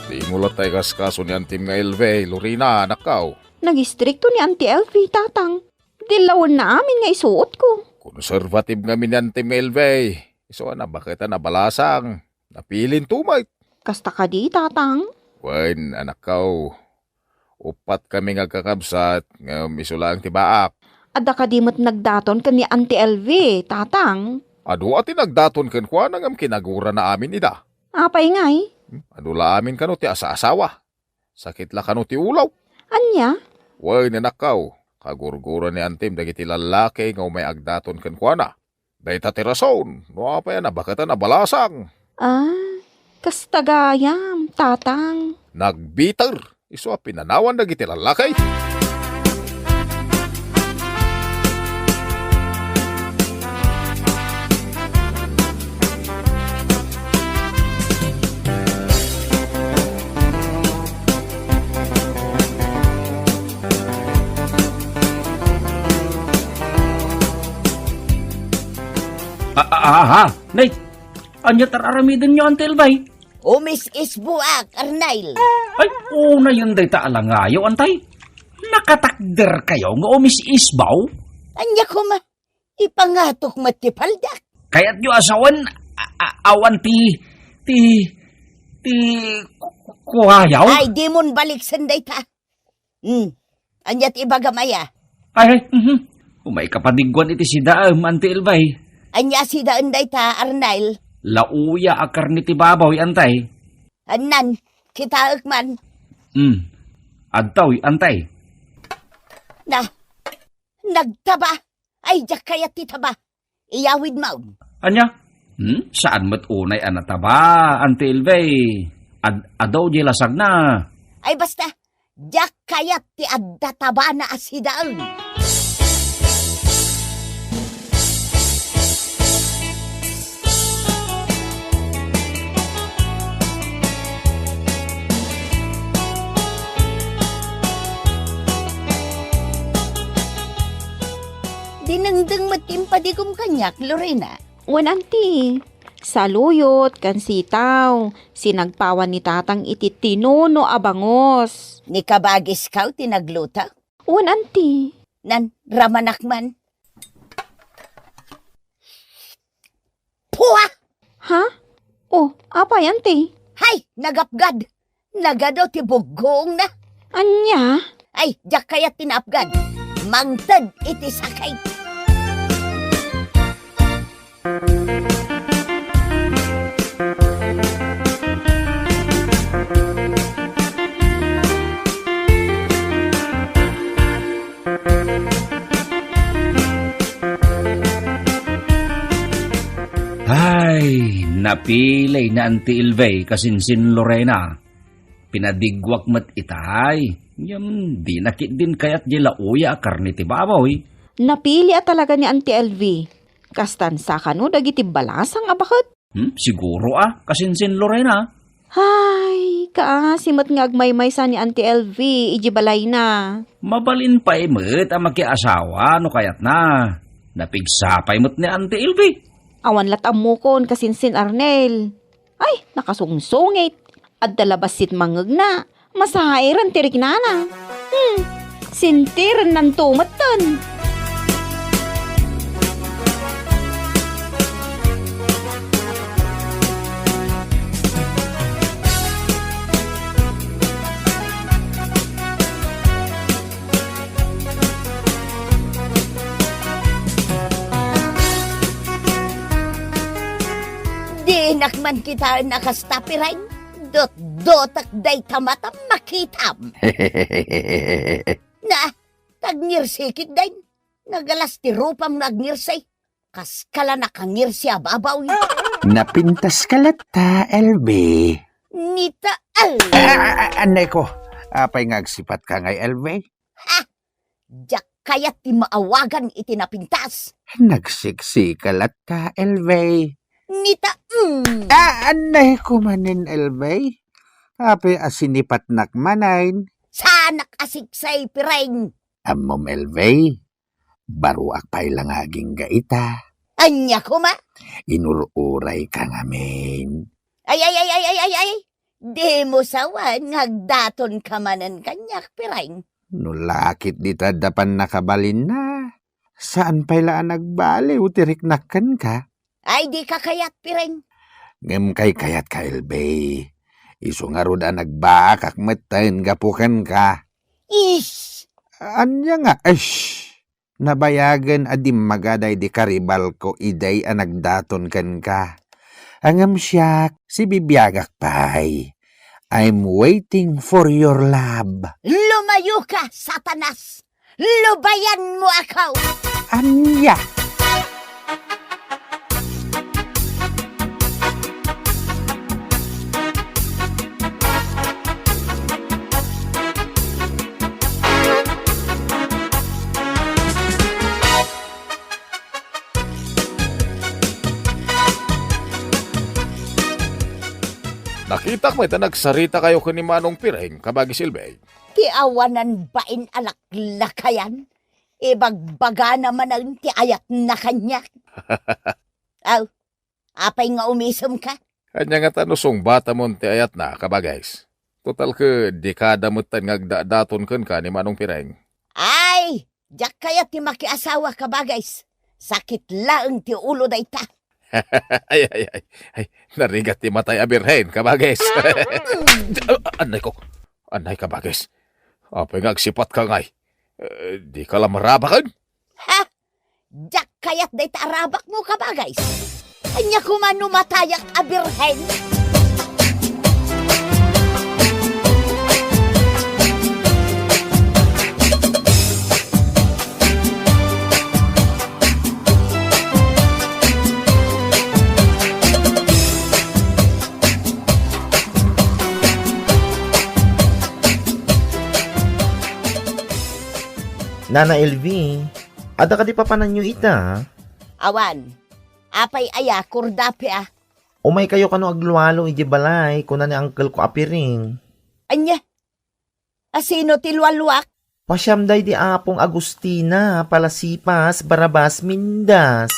Dimo latta ikaskaso ni Antim nga Elvie, Lorena, anakko. Nagistrikto ni Auntie Elvie, Tatang. Dillawenna amin nga isuotko. Konserbatib ngamin ni Antim nga Elvie. Isu a nabaket a nabalasang. Napilinto met. Kasta kadi, Tatang? Wen, anakko. Uppat kami nga agkakabsat, ngem isu laeng ti baak. Adda kadi met nagdaton ken ni Auntie Elvie, Tatang? Adu a ti nagdaton kenkuana ngem kinagurana amin ida. Apay ngay? Hmm, adu la amin kano ti asaasawa. Sakit la kano ti ulaw. Ania? Wen, anakko, kagurgura ni Antim dagiti lallaki nga umay agdaton kenkuana. Dayta ti rason no apay a nabaket a nabalasang. Ah, kasta gayam, Tatang. Nagbiter isu a pinanawan dagiti lallaki. A-, a-, aha? Nay, Ania ti ar-aramidenyo, Anti Elvie? Umis-isboak, Arnel. Ay, unayen dayta a langayo, Antay. Nakatakderkayo nga umis-isbaw? Ania koma, ipangatok met ti paldak. Kayatyo a sawen, a-, a-, awan ti, ti, ti ku-, ku-, kuayaw? Ay, dimon baliksen dayta. Hmm. Ania ti ibagam aya? Ay, ay, mhm. Umay kapadigguan iti sidaem, Anti Elvie. Ania sidaen dayta, Arnel? Lauya a karne ti babaw, Antay. Annan, kitaek man. Hmm. Adtoy, Antay. Na, nagtaba. Ay, diak kayat ti taba. Iyawid maon. Ania? Hmm? Saan met unay a nataba, Anti Elvie? Ad-, adu di lasagna. Ay, basta, diak kayat ti adda tabana a sidaen. Dinengdeng met ti impadigom kaniak, Lorena. Wen, anti. Saluyot ken sitaw, sinagpawan ni tatang iti tinuno a bangus. Ni kabagiskaw ti nagluto? Wen, anti. Nan, ramanak man. Pua! Ha? Oh, apay, anti? Hay, nagapgad! Nagadu ti buggoongna. Ania? Ay, diak kayat ti naapgad. Mangted iti sakay. Ay, napili ni Anti Elvie kasinsin Lorena. Pinadigguak met itay. Ngem dina ketdin kayat diay lauya a karne ti baboy. Napili a talaga ni Anti Elvie. Kastan sa kano dagiti balasang a baket? Hmm, siguro a, kasinsin Lorena. Ay, kaasi met nga agmaymaysa ni Anti Elvie idiay balayna. Mabalin pay met a makiasawa no kayatna. Napigsa pay met ni Anti Elvie. Awan lat ammokon kasinsin Arnel. Ay, nakasungsungit. Adda la bassit mangngegna. Masairen ti riknana. Hmm, sintierennanto metten. Dinak man kitaen a kasta, Pireng. Dutdutek dayta met a makitam. Na, tagngirsi ketdin. Nagalas ti rupam nga agngirsi. Kaska la nakangirsi a babaw. Napintaska latta, Elvie. Nita, al- Ah, ah, ah, anayko. Apay nga agsipatka ngay, Elvie? Ha? Diak kayat ti maawagan iti napintas. Nagsiksika latta, Elvie. Nita, mm. Ah, anayko manen, Elvie. Apay a sinipatnak manen? Saanak a siksay, Pireng. Ammom, Elvie. Baruak pay la nga agingga ita. Ania koma? Inur-urayka ngamin. Ay, ay, ay, ay, ay, ay, ay. Dimo sawen nga agdatonka manen kaniak, Pireng. No lakit dita adda pannakabalinna, saan pay la a nagbaliw ti riknak kenka? Ay, dika kayat, Pireng. Ngem kaykayatka, Elvie. Isu ngarud a nagbaakak metten gapu kenka. Ish! Ania nga, ish? Nabayagen a dimmaga daydi karibalko idi a nagdaton kenka. Ngem siak, sibibiagak pay. I'm waiting for your love. Lumayoka, Satanas! Lubayanmo ako! Ania? Nakitak met a nagsaritakayo ken ni Manong Pireng, kabagis Elvie. Ti awanan bain a laklakayan, ibagbagana manen ti ayatna kaniak. Aw, Apay nga umisemka? Ania ngata no sungbatamon ti ayatna, kabagays? Total ket dikada metten nga agdadaton kenka ni Manong Pireng. Ay, diak kayat ti makiasawa, kabagays. Sakit laeng ti ulo dayta. Ay, ay, ay, ay, narigat ti matay a birhen, kabagays. Ah, anay ko. Anay, kabagays. Apay nga agsipatka ngay? Eh, dika la marabaken? Ha? Diak kayat dayta a rabakmo, kabagays. Ania koma no matayak a birhen? Nana Elvi, adda kadi papananyo ita? Awan. Apay aya, Kordapia? Umaykayo kano aglualo idiay balay, kuna ni angkelko a Piring. Ania? A sino ti lualuak? Pasiam daydi Apong Agustina, Palasipas, Barabas, Mindas.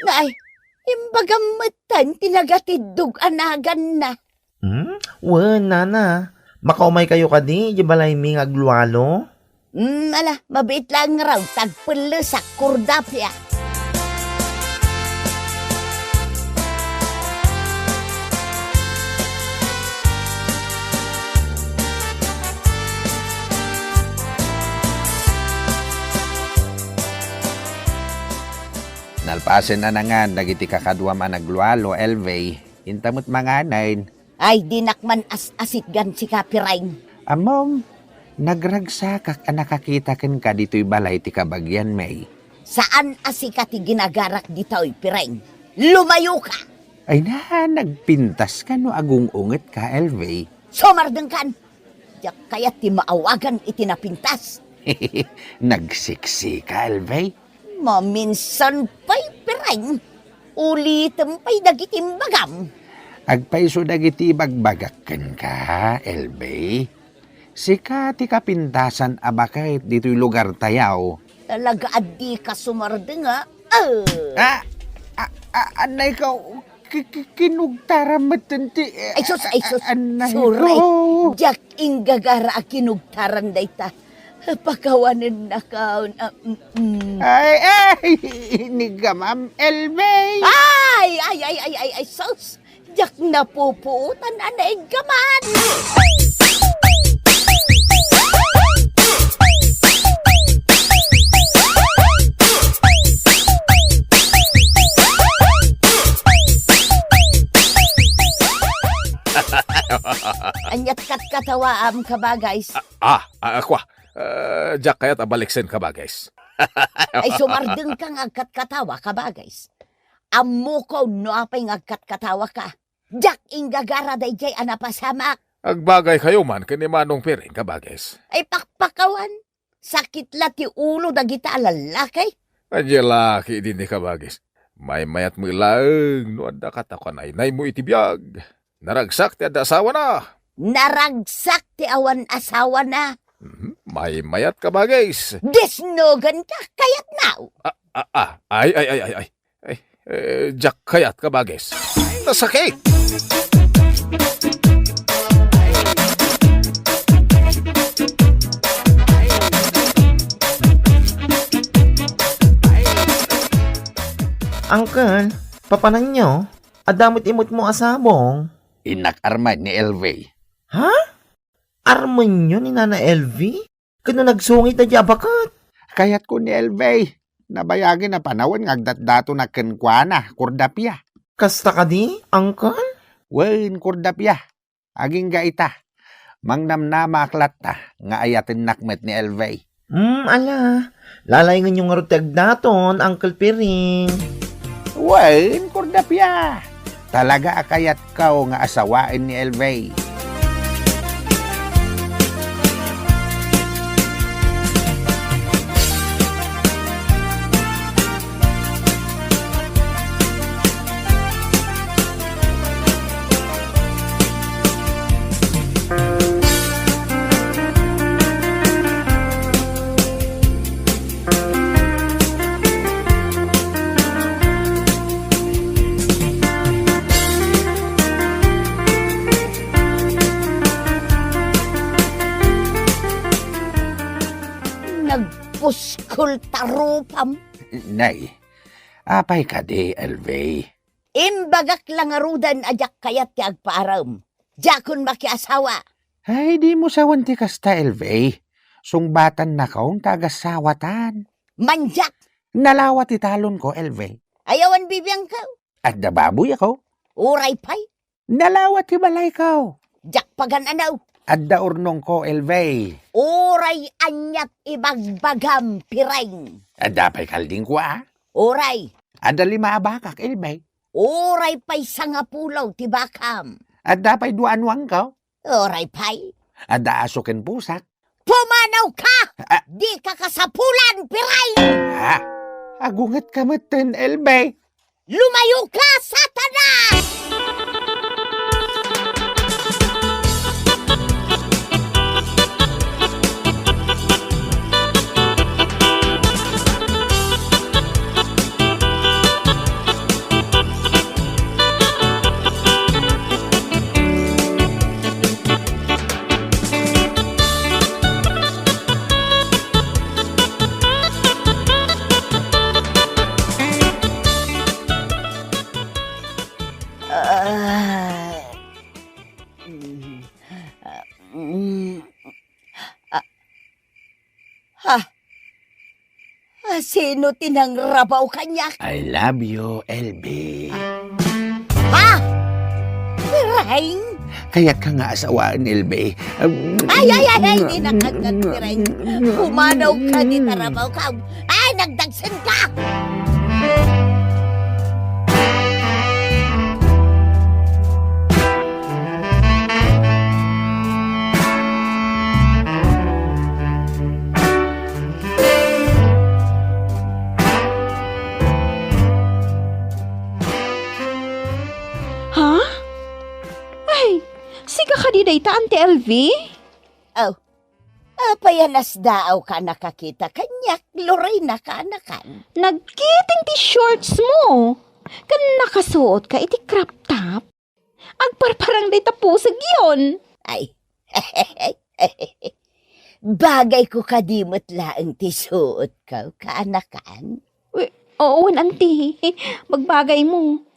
Ngay, imbagam metten ti nagatiddog a naganna. Hmm? Wen, nana. Makaumaykayo kadi idiay balaymi nga aglualo? Hmm, ala, mabiit laeng ngarud ta agpellesak, Kordapia. Nalpasen a nangan dagiti kakaduam a naglualo, Elvie, inta met manganen. Ay, dinak man as-asitgan sika, Pireng. Ammom, nagragsakak a nakakita kenka ditoy balay ti kabagianmi. Saan a sika ti ginagarak ditoy, Pireng. Lumayoka! Ay na, nagpintaska no agung-ungetka, Elvie. Sumardengkan! Diak kayat ti maawagan iti napintas. Nagseksika, Elvie. Maminsan pay, Pireng. Ulitem pay dagiti imbagam. Agpayso dagiti ibagbagak kenka, Elvie. Sika ti kapintasan a baket ditoy lugartayo. Talaga a dika sumardeng, a? Ah! Ah, ah, ah, anay ka, ki-, ki-, kinugtaram metten ti, eh, Ay, sus, ay, sus. Anay Suray. Ko. Diak inggagara a kinugtaran dayta. Pakawanennakon. Ah, mm, mm. Ay, ay, inigamam, Elvie. Ay, ay, ay, ay, ay, ay, sus. Diak napupuotan a naiggaman. Aniat katkatawaam, kabagays? Ah, ah, ah, kua. Ah, diak kayat a baliksen, kabagays. Ay, sumardengka nga agkatkatawa, kabagays. Ammokon no apay nga agkatkatawaka. Diak inggagara daydiay a napasamak. Agbagaykayo man ken ni Manong Piring, kabagays. Ay, pakpakawan. Sakit la ti ulo dagita a lallaki. Ania laki idi ni, kabagays. Maymayat met laeng no adda katakuan a inaymo iti biag. Naragsak ti adda asawana. Naragsak ti awan asawana. Mhm. Maymayat, kabagays. Disnoganka, kayatna. Ah, ah, ah. Ay, ay, ay, ay, ay. Ay, eh, diak kayat, kabagays. Nasakit! Uncle, papananyo? Adda met imutmo a sabong? Innak armen ni Elvie. Ha? Armenyo ni Nana Elvie? Ket no nagsungit daydiay a baket? Kayatko ni Elvie. Nabayagen a panawen nga agdatdatonak kenkuana, Kordapia. Kasta kadi, Uncle? Wen, Kordapia. Agingga ita. Mangnamnamaak latta nga ayatennak met ni Elvie. Hmm, ala. Lalaingenyo ngarud ti agdaton, Uncle Piring. Wen, Kordapia. Talaga a kayatko nga asawaen ni Elvie. Agpuskol ta rupam. Nay, apay kadi, Elvie? Imbagak la ngaruden a diak kayat ti agpaarem. Diakon makiasawa. Ay, dimo sawen ti kasta, Elvie. Sungbatannakon ta agasawatan. Mandiak! Nalawa ti talonko, Elvie. Ayawan bibiangko. Adda baboyko. Uray pay. Nalawa ti balayko. Diak pagan-anaw. Adda urnongko, Elvie. Uray aniat ibagbagam, Pireng. Adda pay kaldingko, a? Uray. Adda lima a bakak, Elvie. Uray pay sangapulo ti bakam. Adda pay dua a nuangko. Uray pay. Adda aso ken pusak. Pumanawka! Ah. Dika kasapulan, Pireng! Ha? Agungetka metten, Elvie. Lumayoka, Satanas! Ah. Mm. Ah, mm. Ah. Ha? Ah, sino ti nangrabaw kaniak? I love you, Elvie. Ha? Pireng? Kayatka nga asawaen, Elvie. Ay, ay, ay, ay, di na kagad, Pireng. Pumanawka dita rabawko. Ay, nagdagsenka! Ha? Ay, sika kadi dayta, Auntie Elvie? Oh, apay a nasdaawka a nakakita kaniak, Lorena, kaanakan? Nagkiting ti shorts mo. Ken nakasuotka iti crop top. Agparparang dayta pusegyon. Ay. Bagayko kadi met laeng ti suotko, kaanakan? Wi-, oo, wen, Auntie. Bagbagaymo.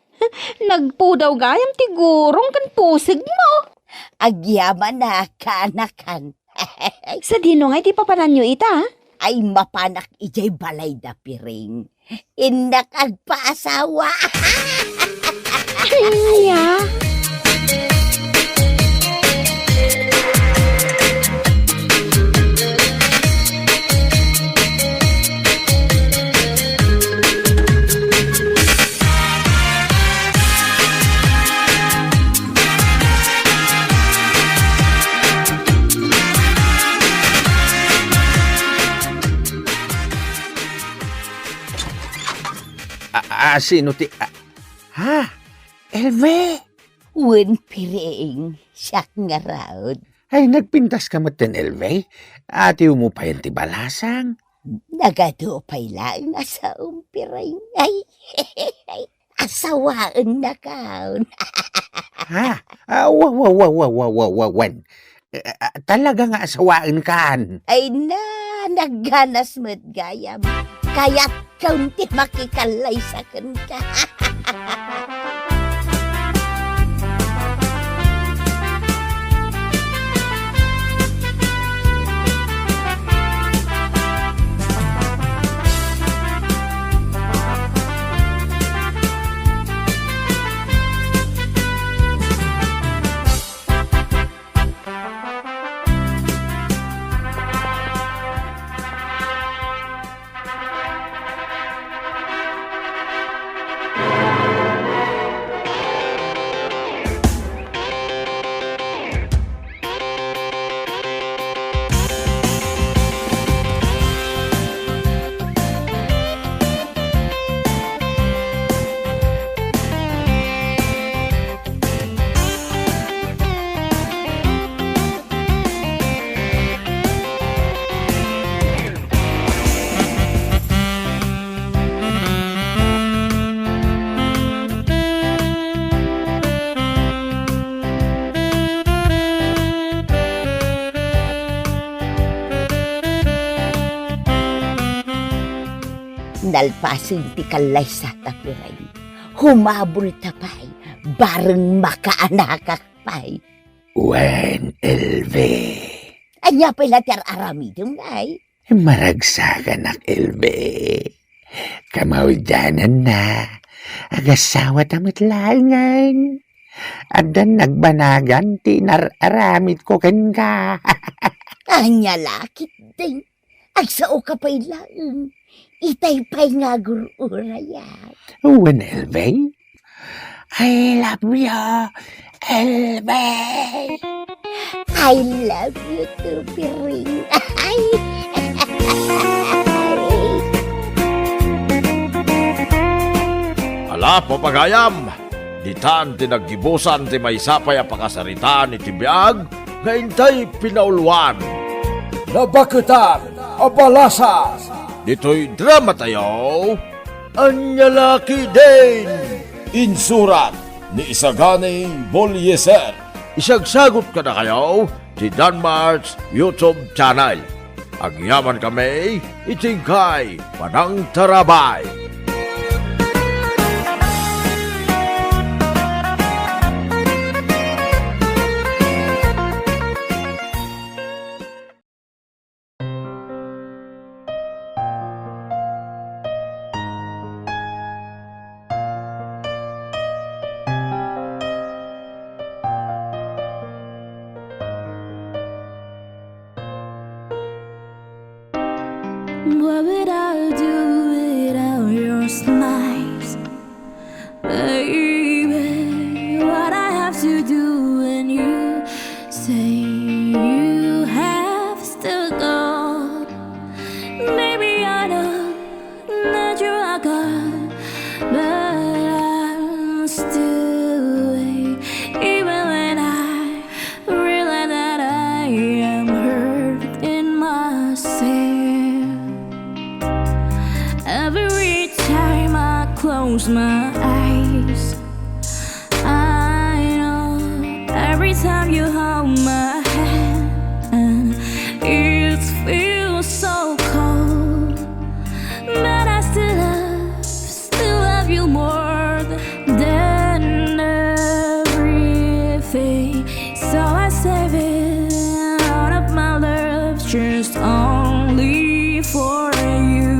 Nagpudaw gayam ti gurong ken pusegmo. Agyamanak, kaanakan. Sadino ngay ti papananyo ita? Ay, mapanak idiay balayda, Pireng. Innak agpaasawa. Ania? A, a, sino ti, a, ha? Elvie? Wen, Pireng, siak ngarud. Ay, nagpintaska metten, Elvie? Atiwmo payen ti balasang? Nagadu pay laeng a saom, Pireng. Ay, asawaennakon. Ha? Ah, wa, wa, wen. Eh, ah, talaga nga asawaenkan. Ay na, nagganas met gayam. Kayatkon ti makikallaysa kenka. Nalpasen ti kallaysata, Piring. Humabol ta pay, bareng makaanakak pay. Wen, Elbe. Ania pay la ti ar-aramidem, ngay? Maragsakanak, Elbe. Kamaudiananna, agasawata met laengen. Addan nagbanagan ti inar-aramidko kenka. Ania la ketdin? Agsaoka pay laeng. Itay pay nga agur-urayak. Wen, Elbe? I love you, Elbe. I love you too, Piring. Ala, papagayam, ditan ti naggibusan ti maysa pay a pakasaritaan iti biag nga intay pinauluan. Nabaketan a balasang. Ditoy dramatayo, Ania la ketdin? Insurat ni Isagani Bolieser. Isagsagut kadakayo ti Danmark's YouTube channel. Agyamankami iti inkay panangtarabay. What would I do without your smiles? Baby, what I have to do when you say you have to go? Maybe I know that you are gone, but I'm still waiting, even when I realize that I am hurting myself. Every time I close my eyes, I know every time you hold my hand, it feels so cold. But I still love, still love you more than everything. So I save it, all of my love, just only for you.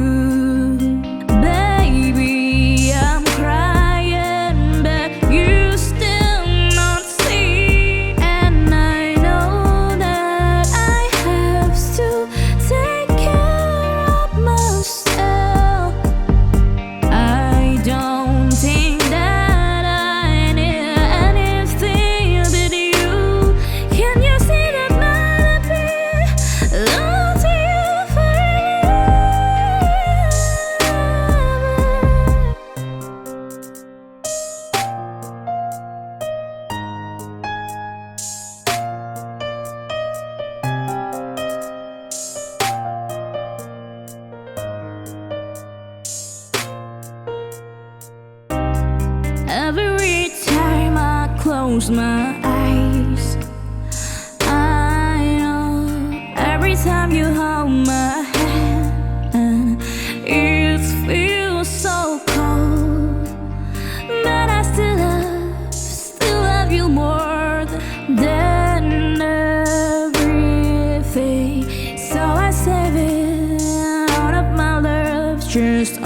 Baby, I'm crying, but you still not see. And I know that I have to take care of myself. I don't think that I need anything but you. Can you see that my love is longing for you? Every time I close my eyes, I know every time you hold my hand, it feels so cold. But I still love, still love you more than everything. So I save it, all of my love, just